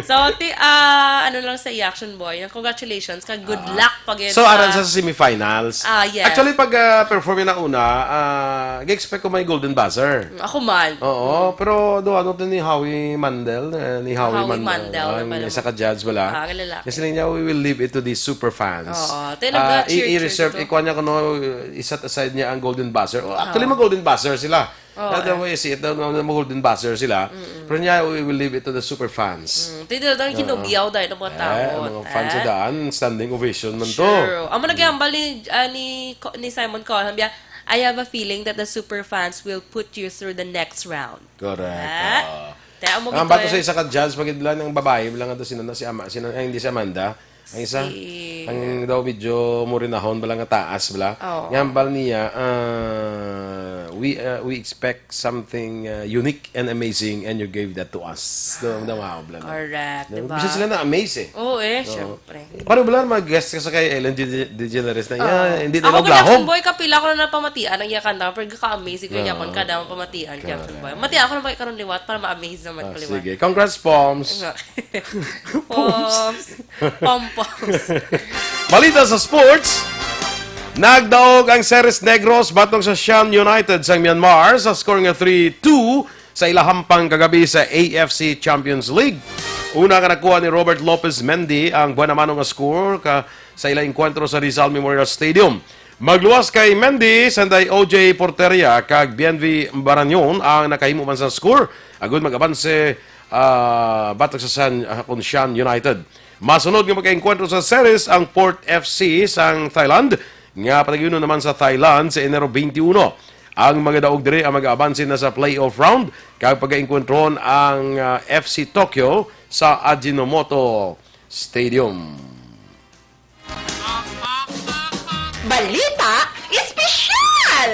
So, ti-, ah, ano lang sa Action Boy, yung congratulations, ka good Ah. luck pag So, sa aran sa semifinals. Ah, yes. Actually, pag, ah, perform na una, ah, gi-expect ko may golden buzzer. Mm, ako man. Oo, Mm. pero do ano to ni Howie Mandel, eh, ni Howie Howie Man-, Mandel, ah, ang ano. Isa ka judge bala. Ah, ang lalaki. Kasi niya, "We will leave it to the super fans." Oo, tayo Ah, nag-cheer, i-, cheer i-reserve, dito. Ikuha niya kuno, i-set aside niya ang golden buzzer. Oh, actually, Oo. mag-golden buzzer sila. Oo, Kada eh. way, si ito, no, mag-golden buzzer sila. Mm-mm. Pero niya, "We will leave it to the super fans." Mm, tayo dito, ang Oo. kinugyaw dahil ng mga Eh, tao. ang mga fans Eh. sa daan, standing ovation man to. Sure. Ang mga Mm. nag-ambal ni, ah, ni Co-, ni Simon Cowell, sabi niya, "I have a feeling that the super fans will put you through the next round." Correct, Ah. oo. Kaya amo Ang gito bato eh. sa isa ka judge, pagidlan ng babae, wala nga to sino na si Ama-, sino, ay, hindi si Amanda. Ang isa, Si ang daw medyo murinahon, bala nga taas, bala. Oo. Nga ambal niya, ah, we, ah, we expect something, ah, unique and amazing, and you gave that to us. Daw, daw, wow, bala na. Correct, Daw, diba? Bisa sila na-amaze eh. Oo eh, Oo. syempre. Paano ba lang mag-guest ka sa kay Ellen De-, DeGeneres na, Ah. "Yeah, hindi tayo Ako, kay maglahom." Action Boy, kapila ko na napamatian ang iya kanta, pero ka-amaze ko niya Ah. kung kada mapamatian kay Action Boy. Correct. Mati ako na ba karon liwat para ma-amaze naman Ah, ko liwat. sige. Congrats, Poms. Nga. Poms. Poms. Pom-poms. Balita sa sports. Nagdaog ang Ceres Negros batok sa Shan United sang Myanmar sa score nga three two sa ila hampang kagabi sa A F C Champions League. Una nga nakuha ni Robert Lopez Mendy ang buwan na mano nga score ka, sa ila engkwentro sa Rizal Memorial Stadium. Magluwas kay Mendy, sanday O J Porteria kag Bienvi Barañon ang nakahimo man sa score, agud mag-abanse, ah, batok sa San, ah, kon Shan United. Masunod nga magkaengkwentro sa series ang Port F C sang Thailand, nga padagiunon naman sa Thailand sa Enero twenty-one. Ang mga daog diri ang mag-abanse na sa playoff round, kag pagaengkwentron ang, ah, F C Tokyo sa Ajinomoto Stadium. Balita Espesyal!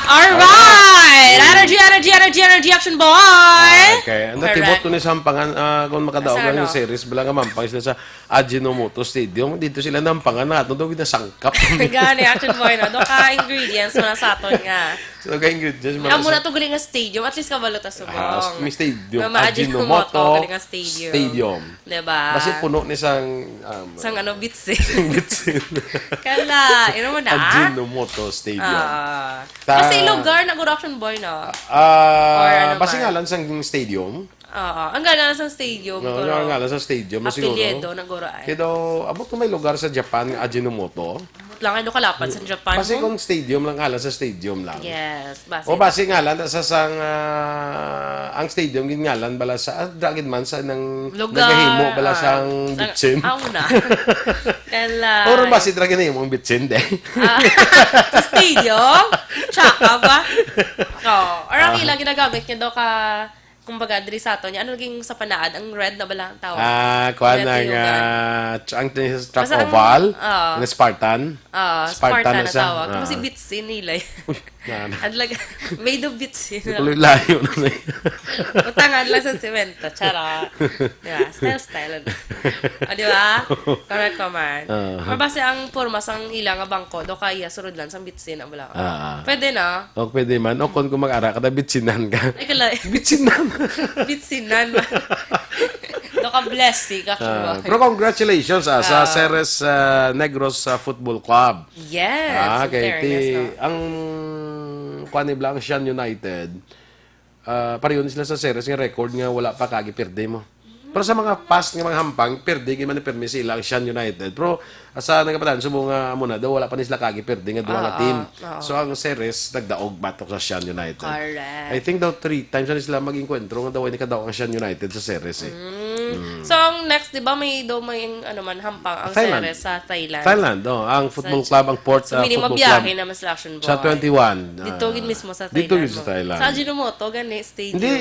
Alright! Energy, energy, energy, energy, Action Boy! Okay. Ang natibot Correct. ko ni sa Hampangan, ah, kung makadaog Sa ang ano? series, bala nga mampang sila sa Ajinomoto Stadium. Dito sila nampangan na ato daw ginasangkap. Gani, Action Boy, no? Doon ka ingredients mo na sa aton nga. So, ka ingredients mo Amo na na sa to galing nga stadium. At least kabalo ta subong. Ah, may stadium. Nga ma-, Ajinomoto Ajinomoto, galing nga stadium. Stadium. Diba? Basi puno ni sang, um, Sang ano, bitsin. Bitsin. Kala, ino mo na? Ajinomoto Stadium. Ah. Ta- Kasi lugar na guro, Action Boy, no? Ah, Or ano basi ba? ngalan sang stadium? Oo. Ang ngalan sa stadium, No, guro. ang ngalan sa stadium na siguro. Apelyido na guro ay. Kaya daw, abot ko may lugar sa Japan nga Ajinomoto. Lang, ano, kalapad sa Japan Basi mo? kung stadium lang, ngalan sa stadium lang. Yes. Basi O, basi ngalan, sa sang, ah, ang stadium, gingalan bala sa, ah, dra gid man sa nang Lugar, nagahimo bala ah, sang sang, bitsin. ah, una. Kala. Or basi dra ginahimo ang bitsin, de. Ah, stadium? Tsaka ba? Oh, or ang Ah. ilang ginagamit niya daw ka, kumbaga, diri sa ato niya. Ano naging sa panaad? Ang red na bala ang tawag? Ah, kuwan Red ang, yung ah, tr-, ang track Basta ang, oval, ah. ang Spartan. Ah, Spartan Spartan na na siya. tawag. Ah. Kasi bitsin nila eh. Uy, na, na. Adlag-, made of bitsin. Tuloy layo na na yun. Utangan lang sa semento. Charot. Di ba? Style, style. O, di ba? Correct ko man. Ah. Or basi ang porma sang ila nga bangko, do kaya surod lang sang bitsin, ang bala. Ah, ah. Pwede na. O, pwede man. O, kung, kung mag-ara ka, na bitsinan ka. Ay, kala- Bitsinan. Bitsinan man. Do ka blessing ka, Ah, Kuya. pero congratulations, ah, sa Ah. Ceres, ah, Negros, ah, Football Club. Yes, Ah, in okay. fairness, Ti-, no? ang kuwan ni Blanc, Shan United, ah, pareho ni sila sa Ceres nga record nga wala pa kagi pirdi mo. Pero sa mga past nga mga hampang, pirdi gid man ni pirmi sila ang Shan United. Pero sa nagapatan, subo nga amo na daw, wala pa ni sila kagi pirdi nga duha nga Oo, team. oo. So, ang Ceres nagdaog batok sa Shan United. Correct. I think daw three times na sila mag-inkwentro nga daw ay nakadaog ang Shan United sa Ceres eh. Mm. So, ang next, di ba, may daw may, ano man, hampang ang Thailand. Series sa Thailand. Thailand, oh. Ang football club, ang Port, So, ah, meaning, football club. Mabiyahe na man sila, Action Boy. Sa twenty-one, Dito ah, gid mismo sa dito Thailand gid sa mo. Thailand. Sa Ajinomoto, gani, stadium. Hindi.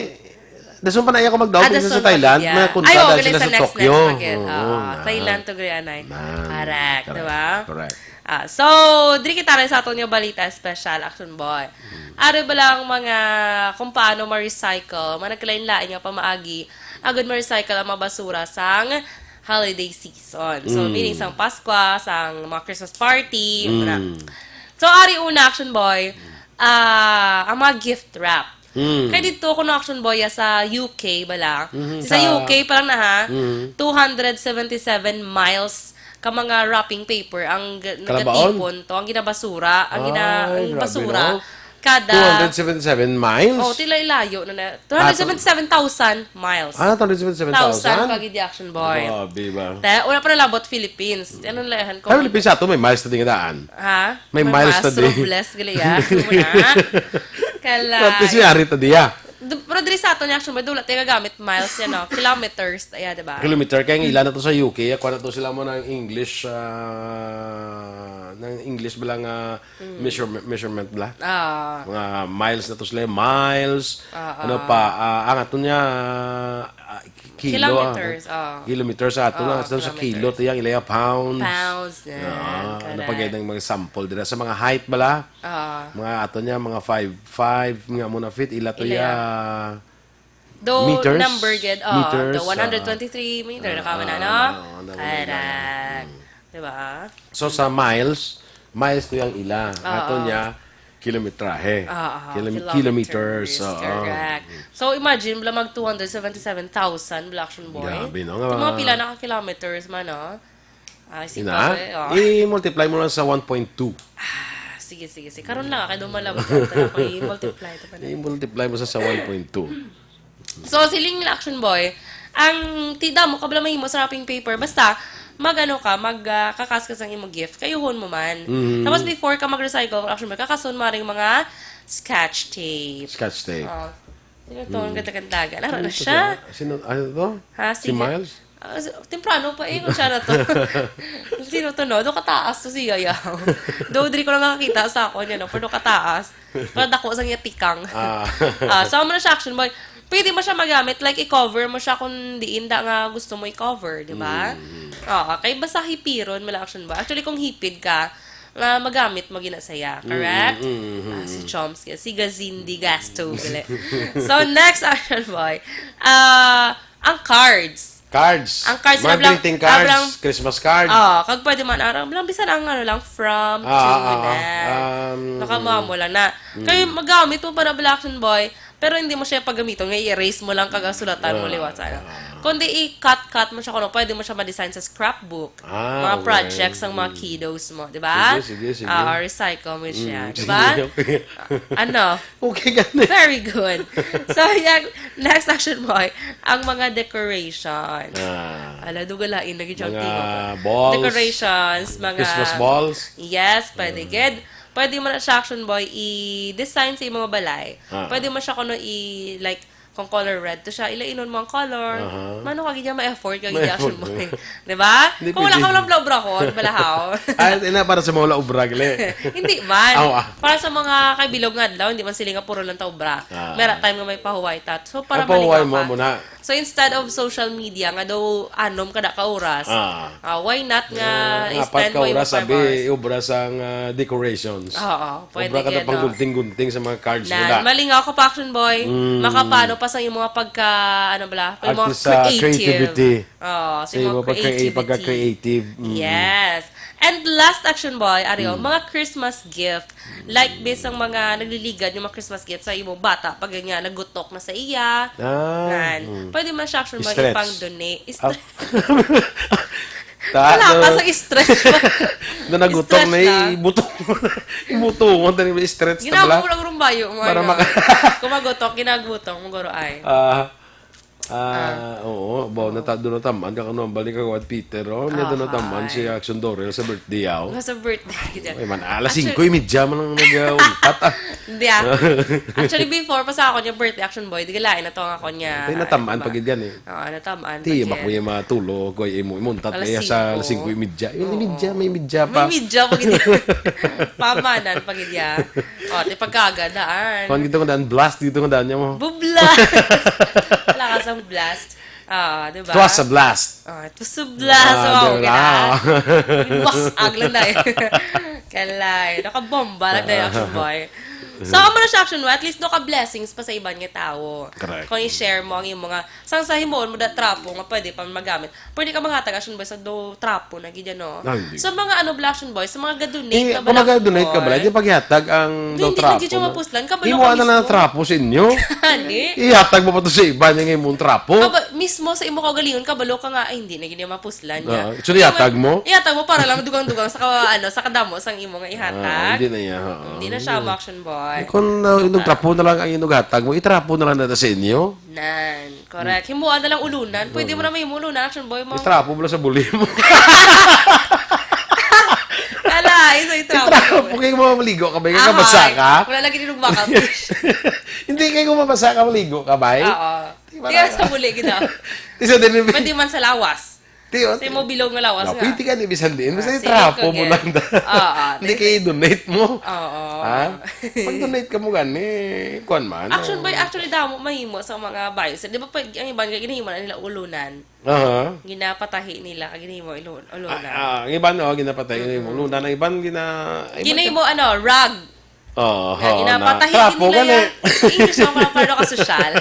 Dason pa na iya ko magdaog Ah, dito sa dason pa Thailand, gid, yeah. May kunta Ay, oo, dahil gali sila sa sa next, Tokyo. next pa gid. Oo, Ah, na. Thailand to gani, anay. Na, Parak, di correct, ba? Correct. Ah, so, diri kita rin sa aton nga balita special, Action Boy. Ari bala ang mga kung paano ma-recycle, mga nagkalain-lain nga pamaagi, agud ma-recycle ang mga basura sang holiday season. So, Mm. meaning sang Paskwa, sang mga Christmas party, Mm. na. So, ari una, Action Boy, ah, ang mga gift wrap. Mm. Kay dito, kuno, Action Boy, ah, sa U K bala. Mhm, Sa sa U K pa lang na, ha? Mm. Two hundred seventy-seven miles ka mga wrapping paper ang g-, Kalabaon? nagatipon to, ang ginabasura, ang gina-, Ay, ang grabe, basura. no? Kada Two hundred seventy-seven miles? Oh, tila ilayo na na. Two hundred seventy-seven thousand miles. Ah, two hundred seventy-seven thousand? Thousand pa gid, Action Boy. Grabe ba? Te, wala pa nalabot Philippines. Ano na lahan ko? Ay, Philippines, ato may miles na di nga daan. Ha? May May miles miles na di. Robles, gali, ya. Muna. Kalay. At kasi ari ta diya. Du-, pero diri sa aton, Action Boy, dula tayo gagamit miles yan, no? Kilometers, ya, di ba? Kilometer, kaya ang ila na to sa U K, ako na to sila mo ng English, ah, ng English bala nga Mm. measurement, measurement bala. Ah. Mga miles na to sila, miles, Ah, ano ah. pa, ah, ang ato niya, ah, ki-, kilo, ah, Kilometers, ah. kilometers sa ato Ah, na, sa, sa kilo, kilometers. Tiyang ilaya pounds. Pounds, yan, Ah, ano correct. pa gaya ng mga sample dira sa mga height bala? Ah. Mga ato niya, mga five five nga muna feet, ila to Ila ya. ya. Though Meters? number gid, oh, Meters, the ah. one hundred twenty-three meter, Ah, nakaman na, ah, no? no, no, no, no, no. Correct. Mm. Di ba? So, sa miles, miles to yung ila. Oo. Ato niya, kilometrahe. Oo, Kilom-, kilometers, kilometers, oo. correct. So, imagine, bala mag two hundred seventy-seven thousand, bala Action Boy. Grabe, no? Ito mga Nga pila na ka kilometers man, no? Ah, si Ina, Pare, oh. i-multiply mo lang sa one point two. Ah, sige, sige, sige. Karon lang, kay dumalabot ang tara ko. I-multiply ito pa na. I-multiply mo sa, sa one point two. So, siling nila, Action Boy, ang tida mo, kabla mahimo sa wrapping paper, basta, mag-ano ka, mag, ah, kakas ka sang imong gift, kayuhon mo man. Mhm. Tapos, before ka mag-recycle, Action Boy, kakason mo ring mga scotch tape. Scotch tape. Oh. Sino to? Ang Mm. ganda-gandagan. Ano Sino na to siya? siya? Sino, ano to? Ha, Si sige. Miles? Ah, s-, temprano pa eh, kung siya na to. Sino to, no? Do kataas to si Yayaw. Do, diri ko lang makakita sa ako niya, no? Pero do kataas. Pero dako sa iya tikang. Ah. Ah, so, amo na siya, Action Boy. Pwede mo siya magamit, like, i-cover mo siya kung diin da nga gusto mo i-cover, di ba? Mm. Oo, kay basta hipiron mo lang, Action Boy. Actually, kung hipid ka, nga magamit mo ginasaya, Mm, correct? mm, mm, Ah, si mm. Chomsky, si Gazindi Gasto, gali. So, next, Action Boy. Ah, ang cards. Cards. Ang cards Mga na blang-, greeting ah, cards, blang-, Christmas cards. Oh, kag pwede man, arang, blang, bisan ang ano lang, from, Ah, to, ah, ah, na. um, Nakamamo lang na. Mm. Kay magamit mo para bala, Action Boy, pero hindi mo siya pagamiton, nga i-erase mo lang kag ang sulatan mo Ah, liwat sa ano. ah. Kundi i-cut-cut mo siya, kuno pwede mo siya ma-design sa scrapbook. Ah, Mga okay. projects ang mga Mm. kiddos mo, di ba? Sige, sige, sige. Ah, recycle mo siya, Mm, di ba? sige, okay. Ah, ano? Okay, gani. Very good. So, yan, next, Action Boy, ang mga decorations. Ah. Ala, dugalain lagi siyang Mga tingog. balls, Decorations, mga Christmas balls. Yes, pwede Mm. gid. Pwede mo na siya, Action Boy, i-design sa imong balay. Ah. Pwede mo siya kuno i-, like, kung color red to siya, ilainon mo ang color. Aha. Mano ka gid niya ma-effort ka gid, Ma-effort Action Boy. mo. Di ba? Hindi Kung wala ka pwede. lang bla-, obra ko, balahaw. Ah, ina, para sa mga wala obra, gali. Hindi man. Aw, ah. Para sa mga kay bilog nga adlaw, hindi man sila nga puro lang ta obra. Ah. May ra time nga may pahuway ta. So, para Ang pahuway maligaw mo ka. muna. So, instead of social media nga daw anom kada ka oras, Ah. ah, why not nga Ah, apat i-spend ka mo yung oras, five abi, hours? obra sang, ah, decorations. Oo, pwede Obra ka na gid, oh. panggunting-gunting sa mga cards Nan, nila. malingaw ka pa, Action Boy. Mm. Makapano pa sa iyong mga pagka, ano bala, yung mga Artist sa creative. creativity. Oo, sa Sa iyong mga imo pagka-, creativity. pagka-creative. Mm. Yes. And last, Action Boy, ari, oh, Mm. mga Christmas gift. Like, bisang mga nagliligad yung mga Christmas gift sa imo bata, pag nga nagutok na sa iya. Ah, Nan. mm. Pwede man siya, Action Boy, Stretch. ipang-donate. Ah. Stre-, Ta-, Wala pa na-, sa stretch. na nagutok Stretch na lang. ibuto. Ibuto mo, dali mo stretch na Ginamo bala. mo lang rumbayo mo, Para ano. maka- Kung magutok, ginagutok mo, guro ay. Ah. Ah, oo, baw, nata-, doon natamaan ka, kano ang balik ka, Kagawad Peter, oh, may doon natamaan si Action Dorel sa birthday, aw. Nga sa birthday, kita. Ay, man, alas singko y media man ang nag-untat, ah. Hindi, ah. Actually, before pa sa ako niya birthday, Action Boy, di galain na to ang ako niya. Ay, natamaan pa gid gani. Oo, natamaan pa gid. Di, bako yung matulog, ko yung imo, imuntat na iya sa alas singko y media. Yung media, may media pa. May media pa gid. Pamanan pa gid ya. Oh, di pagkaga, daan. Kuan gito nga daan, blast gito nga daan niya mo. Bublas! Wala ka sa blast. Ah, di ba? It was a blast. Ah, it was a blast. Ah, wow, di ba? Gina. Wasag lang na eh. Kalay. Nakabomba lang na yung Action Boy. So, amo na siya, Action Boy. At least, no ka blessings pa sa iban nga tao. Correct. Kung i-share mo ang iyong mga, sang sa himuon mo da trapo nga pwede pa magamit. Pwede ka manghatag, Action Boy, sa do trapo na gid, no? Ay, hindi. Sa mga ano, bala, Action Boy, sa mga ga-donate na bala, Action Boy. Kung mag-donate ka bala, di paghatag ang do trapo na. Hindi, hindi ka mapuslan. Kabalo ka mismo. Himuan na lang trapo sa inyo. Gani? Ihatag mo pa to sa iba niya nga imong trapo. Kaba-, mismo sa imo kaugalingon, kabalo ka nga, "Ay, hindi na gid niya mapuslan niya." Ah, so, ihatag mo? Ihatag mo para lang dugang-dugang sa ka-, ano, sa kadamo sang imo nga ihatag. Ah, hindi na iya, oo. Hindi na siya, Action Boy. Eh, kung, uh, inong trapo na lang ang inong hatag mo, itrapo na lang na sa inyo. Nan, correct. Himuan na lang ulunan. Pwede mo na may ulunan, Action Boy mo. Itrapo mo lang sa buli mo. Ala, isa itrapo. Itrapo, kay mo maligo ka ba? Kay kabasa ka? Wala lagi din magmakapish. Hindi, kay kung mabasa ka, maligo ka ba? Oo. Di ba? Tiyan sa buli, gina. Isa din yung Pwede man sa lawas. Tiyo, Sa imo bilog nga lawas nga. Pwede ka ni bisan diin. Basta itrapo mo lang da. Oo, oo. Hindi kay i-donate mo. Oo. Ha? Pag-donate ka mo gani, kuwan man. Action Boy, actually, damo mahimo sa mga buyers. Di ba, pag, ang iban nga ginahimo na nila ulunan. Aha. Ginapatahi nila, kag ginahimo ulu-, ulunan. Ah, ah, ang iban, oh, ginapatahi, ginahimo ulunan. Ang iban, gina-, ang iban Ginahimo, ano, rug. Oo, Nga, oo, ginapatahi na. Trapo nila gani. Yan. English ang mga paro ka sosyal.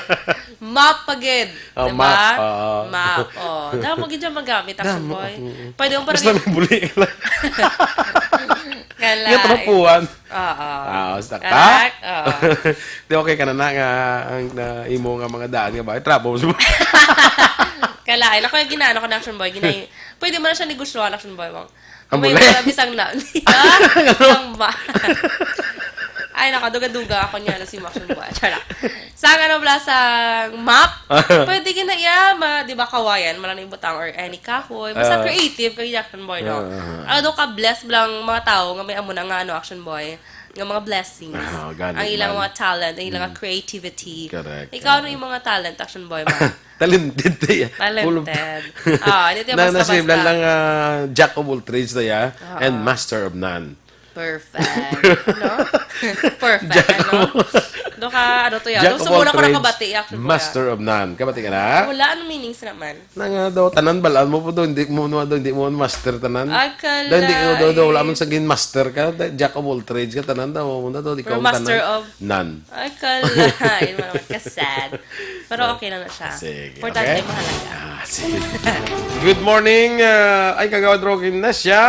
Mop pa gid, Oh, di ba? Mop, oo. Mop, oh. Damo gid yan magamit, Action Boy. Mm-mm. Pwede mo parang Basta may buli ka lang. Kala, Yung trapuhan. Oo. Ah, basta ka? Correct, oo. Di okay ka na na nga ang, na imo nga mga daan nga ba? Trapo mo sa Kalain. Ako yung ginaano ko na Action Boy. Ginay-, pwede mo na siya negosyohan, Action Boy. Ang May buli. Mga bisang na. Ah, ang ma-, Ay, nakaduga-duga ako niya na si Maxon Buwan. Charot. Sa ano, bala, sa map, pwede ka na iya, ma-, di ba, kawayan, malang ibutang or any kahoy. Basta Ah. creative kay Action Boy, no? Ah, ah, ah. Ano daw ka-bless lang mga tao nga may amo na nga, ano, Action Boy, nga mga blessings. Ah, gani Ang ilang man. mga talent, ang ilang Mm. creativity. Correct. Ikaw, ano Ah. yung mga talent, Action Boy, ma? Talented tayo. Full of Talented. Ah, hindi tayo Na, basta-basta. Nasiblan lang, ah, jack of all trades tayo, ah, Ah. and master of none. Perfect. No? Perfect, Jack ano? of Do ka, ano to yan? Jack Do, of so all muna ko trades, nakabati, Action Boy, ah. master of none. Kabati ka na? Wala, anong meanings naman? Na nga daw, tanan balaan mo po do, hindi mo, no, do, hindi mo master tanan. Ay, Do, hindi ko do, do, wala kalay. man sa gin master ka, da-, jack of all trades ka, tanan daw, mo na do, di Pero ka master tanan. of None. Ay, kalay. Yun naman ka-sad. Pero okay lang na siya. Sige, Importante, okay? mahalaga. Ah, sige. Good morning, ah, ay, Kagawad Rocky Ignacia.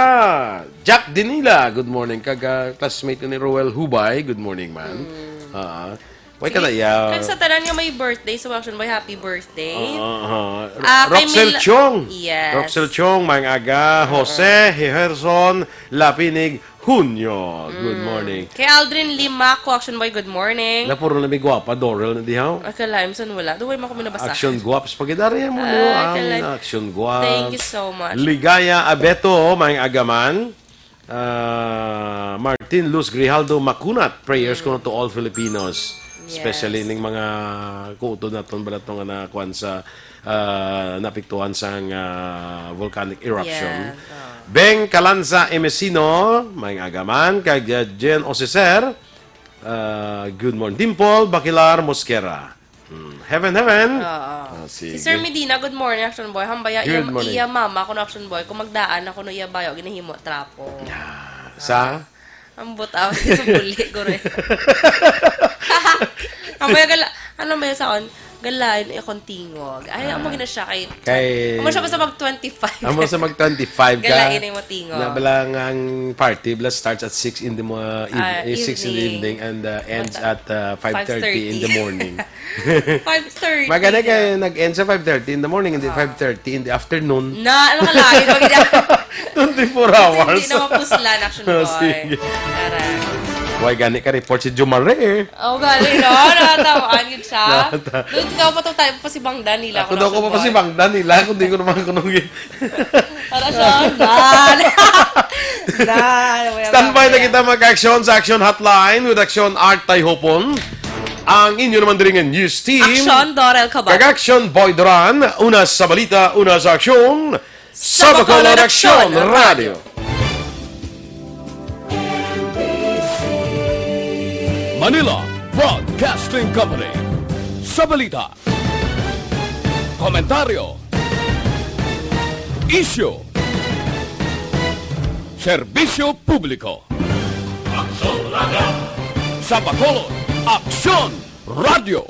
Jack Dinila, good morning. Kag, ah, classmate ko ni Roel Hubay, good morning, man. Mm. Ah, way ka na, Sige. yeah. Kag sa tanan nga may birthday, sa Action Boy, happy birthday. Oo, oo. Ah, kay Roxel Mil- Chong. Yes. Roxel Chong, maayong aga. Oo. Jose Heherson Lapinig, Hunyo. Good Mm. morning. Kay Aldrin Limaco, Action Boy, good morning. Na puro na may gwapa, Dorel na dihaw. Ay, kalaim, san wala? Duway mo kami nabasa. Action Guaps. Pagidari mo, Ay, ah, kalaim. Action Guaps. Thank you so much. Ligaya Abeto, maayong aga man. Ah, Martin Luz Grijaldo Macunat, prayers Mm. ko to all Filipinos. Yes. Especially ning mga kuto naton bala to nga nakuan sa ah, naapektuhan sang, ah, volcanic eruption. Yeah, oh. Beng Calanza Emesino, maayong aga man, kag, ah, Jen Osicer, ah, good morning. Dimple Bakilar Mosquera. Hmm, heaven, heaven. Oo. Ah, Si sige. Sir Medina, good morning, Action Boy. Hambaya, Good iya, morning. iya mama, kuno Action Boy, kung magdaan ako no iya bayo, ginahimo trapo. Ah, sa? Ang butaw sa buli, guro. Ang may gala-, ano may saon? Galain, eh, akong tingog. Ay, Ah. amo gina siya kay, Kay amo siya basta mag twenty-five. Amo sa mag twenty-five ka. Galain ay mo tingog. Na bala nga ang party, bala starts at six in the mo-, eve-, Ah, eh, six in the evening. evening and, uh, ends Mata-, at, uh, five thirty in the five thirty. morning. Five thirty Maganda na. kay nag-end sa five thirty in the morning, hindi Ah. five thirty in the afternoon. Na, ano ka lagi? Pag ina- Twenty-four hours. Hindi na mapuslan, Action Ah, Boy. sige. Tara. Why gani ka report si Jumare eh? Oh, galing, no? Nakatawaan yun siya. Nata- Doon daw pa to tayo pa si Bangdan nila. Ako daw ko pa si Bangdan nila kung di ko naman kunong Para sa Dan. Dan. Standby na kita mag-action sa Action Hotline with Action Art Tayhopon. Ang inyo naman diri nga news team. Action, Dorel Cabal. Kag Action Boy Duran, una sa balita, una sa aksyon. Sa Bacolod Aksyon Radio. Manila Broadcasting Company. Sa balita, komentaryo, isyu, serbisyo publiko. Sa Bacolod, Aksyon Radio.